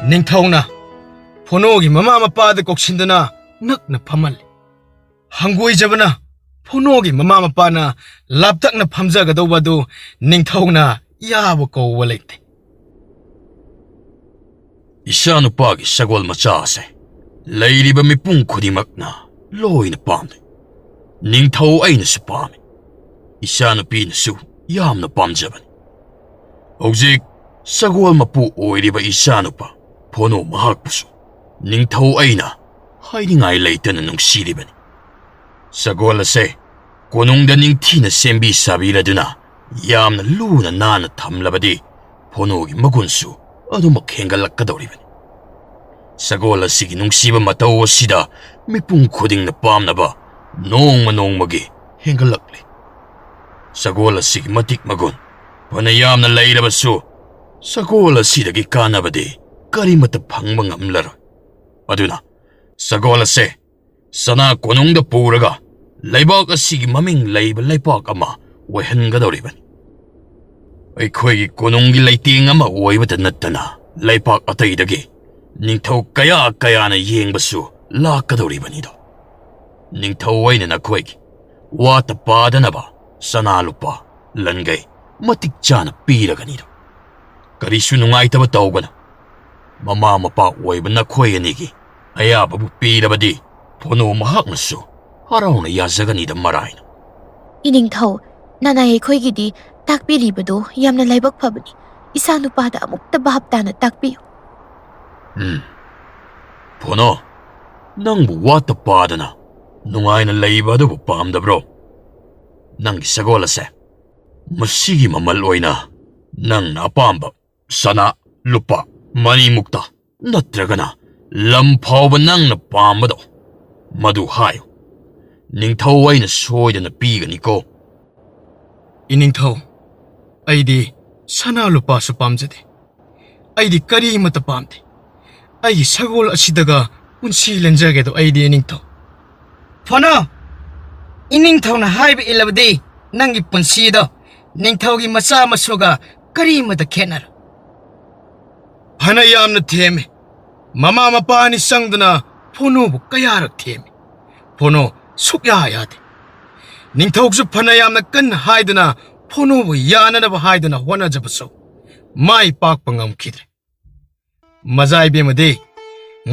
ꯅꯤꯡꯊꯧꯅ ꯐꯣꯅꯣꯒꯤ ꯃꯃꯥ ꯃꯄꯥꯗ ꯀꯧꯁꯤꯟꯗꯨꯅ ꯅꯛꯅ ꯐꯝꯍꯜꯂꯤ꯫ ꯍꯪꯒꯣꯏꯖꯕꯅ ꯐꯣꯅꯣꯒꯤ ꯃꯃꯥ ꯃꯄꯥꯅ ꯂꯥꯞꯇꯛꯅ ꯐꯝꯖꯒꯗꯧꯕ ꯑꯗꯨ ꯅꯤꯡꯊꯧꯅ ꯌꯥꯕ ꯀꯧꯕ ꯂꯩꯇꯦ꯫ ꯏꯆꯥꯅꯨꯄꯥꯒꯤ ꯁꯒꯣꯜ ꯃꯆꯥ ꯑꯁꯦ ꯂꯩꯔꯤꯕ ꯃꯤꯄꯨꯝ ꯈꯨꯗꯤꯡꯃꯛꯅ ꯂꯣꯏꯅ ꯄꯥꯝꯅꯩ꯫ ꯅꯤꯡꯊꯧ ꯑꯩꯅꯁꯨ ꯄꯥꯝꯃꯤ꯫ ꯏꯆꯥꯅꯨꯄꯤꯅꯁꯨ ꯌꯥꯝꯅ ꯄꯥꯝꯖꯕꯅꯤ꯫ ꯍꯧꯖꯤꯛ ꯁꯒꯣꯜ ꯃꯄꯨ ꯑꯣꯏꯔꯤꯕ ꯏꯆꯥꯅꯨꯄꯥ ꯐꯣꯅꯣ ꯃꯍꯥꯛꯄꯨꯁꯨ ꯅꯤꯡꯊꯧ ꯑꯩꯅ ꯍꯥꯏꯅꯤꯡꯉꯥꯏ ꯂꯩꯇꯅ ꯅꯨꯡꯁꯤꯔꯤꯕꯅꯤ꯫ ꯁꯒꯣꯜ ꯑꯁꯦ ꯀꯣꯅꯨꯡꯗ ꯅꯤꯡꯊꯤꯅ ꯁꯦꯝꯕꯤ ꯁꯥꯕꯤꯔꯗꯨꯅ ꯌꯥꯝꯅ ꯂꯨꯅ ꯅꯥꯟꯅ ꯊꯝꯂꯕꯗꯤ ꯐꯣꯅꯣꯒꯤ ꯃꯒꯨꯟꯁꯨ ꯑꯗꯨꯃꯛ ꯍꯦꯟꯒꯠꯂꯛꯀꯗꯧꯔꯤꯕꯅꯤ꯫ ꯁꯒꯣꯜ ꯑꯁꯤꯒꯤ ꯅꯨꯡꯁꯤꯕ ꯃꯇꯧ ꯑꯁꯤꯗ ꯃꯤꯄꯨꯝ ꯈꯨꯗꯤꯡꯅ ꯄꯥꯝꯅꯕ ꯅꯣꯡꯃ ꯅꯣꯡꯃꯒꯤ ꯍꯦꯟꯒꯠꯂꯛꯂꯤ꯫ ꯁꯒꯣꯜ ꯑꯁꯤꯒꯤ ꯃꯇꯤꯛ ꯃꯒꯨꯟ ꯐꯅ ꯌꯥꯝꯅ ꯂꯩꯔꯕꯁꯨ, ꯁꯒꯣꯜ ꯑꯁꯤꯗꯒꯤ ꯀꯥꯟꯅꯕꯗꯤ ꯀꯔꯤꯃꯠꯇ ꯐꯪꯕ ꯉꯝꯂꯔꯣꯏ꯫ ꯑꯗꯨꯅ ꯁꯒꯣꯜ ꯑꯁꯦ ꯁꯅꯥ ꯀꯣꯅꯨꯡꯗ ꯄꯨꯔꯒ ꯂꯩꯕꯥꯛ ꯑꯁꯤꯒꯤ ꯃꯃꯤꯡ ꯂꯩꯕ ꯂꯩꯄꯥꯛ ꯑꯃ ꯑꯣꯏꯍꯟꯒꯗꯧꯔꯤꯕꯅꯤ꯫ ꯑꯩꯈꯣꯏꯒꯤ ꯀꯣꯅꯨꯡꯒꯤ ꯂꯩꯇꯦꯡ ꯑꯃ ꯑꯣꯏꯕꯇ ꯅꯠꯇꯅ ꯂꯩꯄꯥꯛ ꯑꯇꯩꯗꯒꯤ ꯅꯤꯡꯊꯧ ꯀꯌꯥ ꯀꯌꯥꯅ ꯌꯦꯡꯕꯁꯨ ꯂꯥꯛꯀꯗꯧꯔꯤꯕꯅꯤꯗꯣ꯫ ꯅꯤꯡꯊꯧ ꯑꯩꯅ ꯅꯈꯣꯏꯒꯤ ꯋꯥꯠꯇ ꯄꯥꯗꯅꯕ ꯁꯅꯥ ꯂꯨꯄꯥ ꯂꯟꯒꯩ ꯃꯇꯤꯛ ꯆꯥꯅ ꯄꯤꯔꯒꯅꯤꯗꯣ꯫ ꯀꯔꯤꯁꯨ ꯅꯨꯡꯉꯥꯏꯇꯕ ꯇꯧꯒꯅꯨ꯫ ꯃꯃꯥ ꯃꯄꯥ ꯑꯣꯏꯕ ꯅꯈꯣꯏ ꯑꯅꯤꯒꯤ ꯑꯌꯥꯕꯕꯨ ꯄꯤꯔꯕꯗꯤ ꯐꯣꯅꯣ ꯃꯍꯥꯛꯅꯁꯨ ꯍꯔꯥꯎꯅ ꯌꯥꯖꯒꯅꯤꯗ ꯃꯔꯥꯏꯅ꯫ ꯏꯅꯤꯡꯊꯧ, ꯅꯅꯥꯏ ꯑꯩꯈꯣꯏꯒꯤꯗꯤ ꯇꯥꯛꯄꯤꯔꯤꯕꯗꯨ ꯌꯥꯝꯅ ꯂꯥꯏꯕꯛ ꯐꯕꯅꯤ꯫ ꯏꯆꯥ ꯅꯨꯄꯥꯗ ꯑꯃꯨꯛꯇ ꯚꯥꯞ ꯇꯥꯅ ꯇꯥꯛꯄꯤꯌꯨ꯫ ꯎꯝ꯫ ꯐꯣꯅꯣ, ꯅꯪꯕꯨ ꯋꯥꯠꯇ ꯄꯥꯗꯅ ꯅꯨꯡꯉꯥꯏꯅ ꯂꯩꯕ ꯑꯗꯨꯕꯨ ꯄꯥꯝꯗꯕ꯭ꯔꯣ? ꯅꯪꯒꯤ ꯁꯒꯣꯜ ꯑꯁꯦ ꯃꯁꯤꯒꯤ ꯃꯃꯜ ꯑꯣꯏꯅ ꯅꯪꯅ ꯑꯄꯥꯝꯕ ꯁꯅꯥ, ꯂꯨꯄꯥ, ꯃꯅꯤꯃꯨꯛꯇ ꯅꯠꯇ꯭ꯔꯒꯅ ꯂꯝ ꯐꯥꯎꯕ ꯅꯪꯅ ꯄꯥꯝꯕꯗꯣ ꯃꯗꯨ ꯍꯥꯏꯌꯨ꯫ ꯅꯤꯡꯊꯧ ꯑꯩꯅ ꯁꯣꯏꯗꯅ ꯄꯤꯒꯅꯤꯀꯣ꯫ ꯏꯅꯤꯡꯊꯧ, ꯑꯩꯗꯤ ꯁꯅꯥ ꯂꯨꯄꯥꯁꯨ ꯄꯥꯝꯖꯗꯦ꯫ ꯑꯩꯗꯤ ꯀꯔꯤꯃꯠꯇ ꯄꯥꯝꯗꯦ꯫ ꯑꯩꯒꯤ ꯁꯒꯣꯜ ꯑꯁꯤꯗꯒ ꯄꯨꯟꯁꯤ ꯂꯦꯟꯖꯒꯦꯗꯣ ꯑꯩꯗꯤ ꯏꯅꯤꯡꯊꯧ꯫ ꯐꯣꯅꯣ, ꯏꯅꯤꯡꯊꯧꯅ ꯍꯥꯏꯕ ꯏꯜꯂꯕꯗꯤ ꯅꯪꯒꯤ ꯄꯨꯟꯁꯤꯗꯣ ꯅꯤꯡꯊꯧꯒꯤ ꯃꯆꯥ ꯃꯁꯨꯒ ꯀꯔꯤꯃꯠꯇ ꯈꯦꯠꯅꯔꯣꯏ꯫ ꯐꯅ ꯌꯥꯝꯅ ꯊꯦꯝꯃꯤ꯫ ꯃꯃꯥ ꯃꯄꯥ ꯑꯅꯤ ꯆꯪꯗꯨꯅ ꯐꯣꯅꯣꯕꯨ ꯀꯌꯥꯔꯛ ꯊꯦꯝꯃꯤ꯫ ꯐꯣꯅꯣ ꯁꯨꯛꯌꯥ ꯌꯥꯗꯦ꯫ ꯅꯤꯡꯊꯧꯁꯨ ꯐꯅ ꯌꯥꯝꯅ ꯀꯟꯅ ꯍꯥꯏꯗꯨꯅ ꯐꯣꯅꯣꯕꯨ ꯌꯥꯅꯅꯕ ꯍꯥꯏꯗꯨꯅ ꯍꯣꯠꯅꯖꯕꯁꯨ ꯃꯥꯏ ꯄꯥꯛꯄ ꯉꯝꯈꯤꯗ꯭ꯔꯦ꯫ ꯃꯖꯥ ꯏꯕꯦꯝꯃꯗꯤ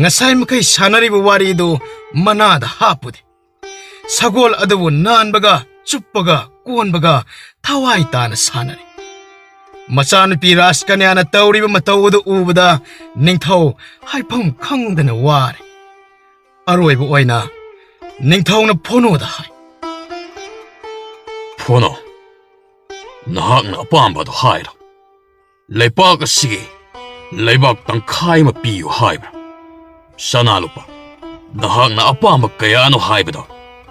ꯉꯁꯥꯏ ꯃꯈꯩ ꯁꯥꯟꯅꯔꯤꯕ ꯋꯥꯔꯤꯗꯨ ꯃꯅꯥꯗ ꯍꯥꯞꯄꯨꯗꯦ꯫ ꯁꯒꯣꯜ ꯑꯗꯨꯕꯨ ꯅꯥꯟꯕꯒ ꯆꯨꯞꯄꯒ ꯀꯣꯟꯕꯒ ꯊꯋꯥꯏ ꯇꯥꯅ ꯁꯥꯟꯅꯔꯤ꯫ ꯃꯆꯥꯅꯨꯄꯤ ꯔꯥꯖꯀꯟꯌꯥꯅ ꯇꯧꯔꯤꯕ ꯃꯇꯧ ꯑꯗꯨ ꯎꯕꯗ ꯅꯤꯡꯊꯧ ꯍꯥꯏꯐꯝ ꯈꯪꯗꯅ ꯋꯥꯔꯦ꯫ ꯑꯔꯣꯏꯕ ꯑꯣꯏꯅ ꯅꯤꯡꯊꯧꯅ ꯐꯣꯅꯣꯗ ꯍꯥꯏ, "ꯐꯣꯅꯣ, ꯅꯍꯥꯛꯅ ꯑꯄꯥꯝꯕꯗꯨ ꯍꯥꯏꯔꯣ꯫ ꯂꯩꯄꯥꯛ ꯑꯁꯤꯒꯤ ꯂꯩꯕꯥꯛ ꯇꯪꯈꯥꯏ ꯑꯃ ꯄꯤꯌꯨ ꯍꯥꯏꯕ꯭ꯔꯥ? ꯁꯅꯥ ꯂꯨꯄꯥ, ꯅꯍꯥꯛꯅ ꯑꯄꯥꯝꯕ ꯀꯌꯥꯅꯣ ꯍꯥꯏꯕꯗꯣ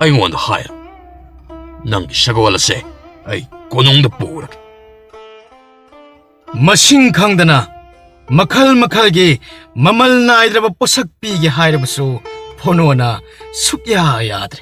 ꯑꯩꯉꯣꯟꯗ ꯍꯥꯏꯔꯣ꯫ ꯅꯪꯒꯤ ꯁꯒꯣꯜ ꯑꯁꯦ ꯑꯩ ꯀꯣꯅꯨꯡꯗ ꯄꯨꯔꯒꯦ꯫" ꯃꯁꯤꯡ ꯈꯪꯗꯅ ꯃꯈꯜ ꯃꯈꯜꯒꯤ ꯃꯃꯜ ꯅꯥꯏꯗ꯭ꯔꯕ ꯄꯣꯠꯁꯛ ꯄꯤꯒꯦ ꯍꯥꯏꯔꯕꯁꯨ ꯐꯣꯅꯣꯅ ꯁꯨꯛꯌꯥ ꯌꯥꯗ꯭ꯔꯦ꯫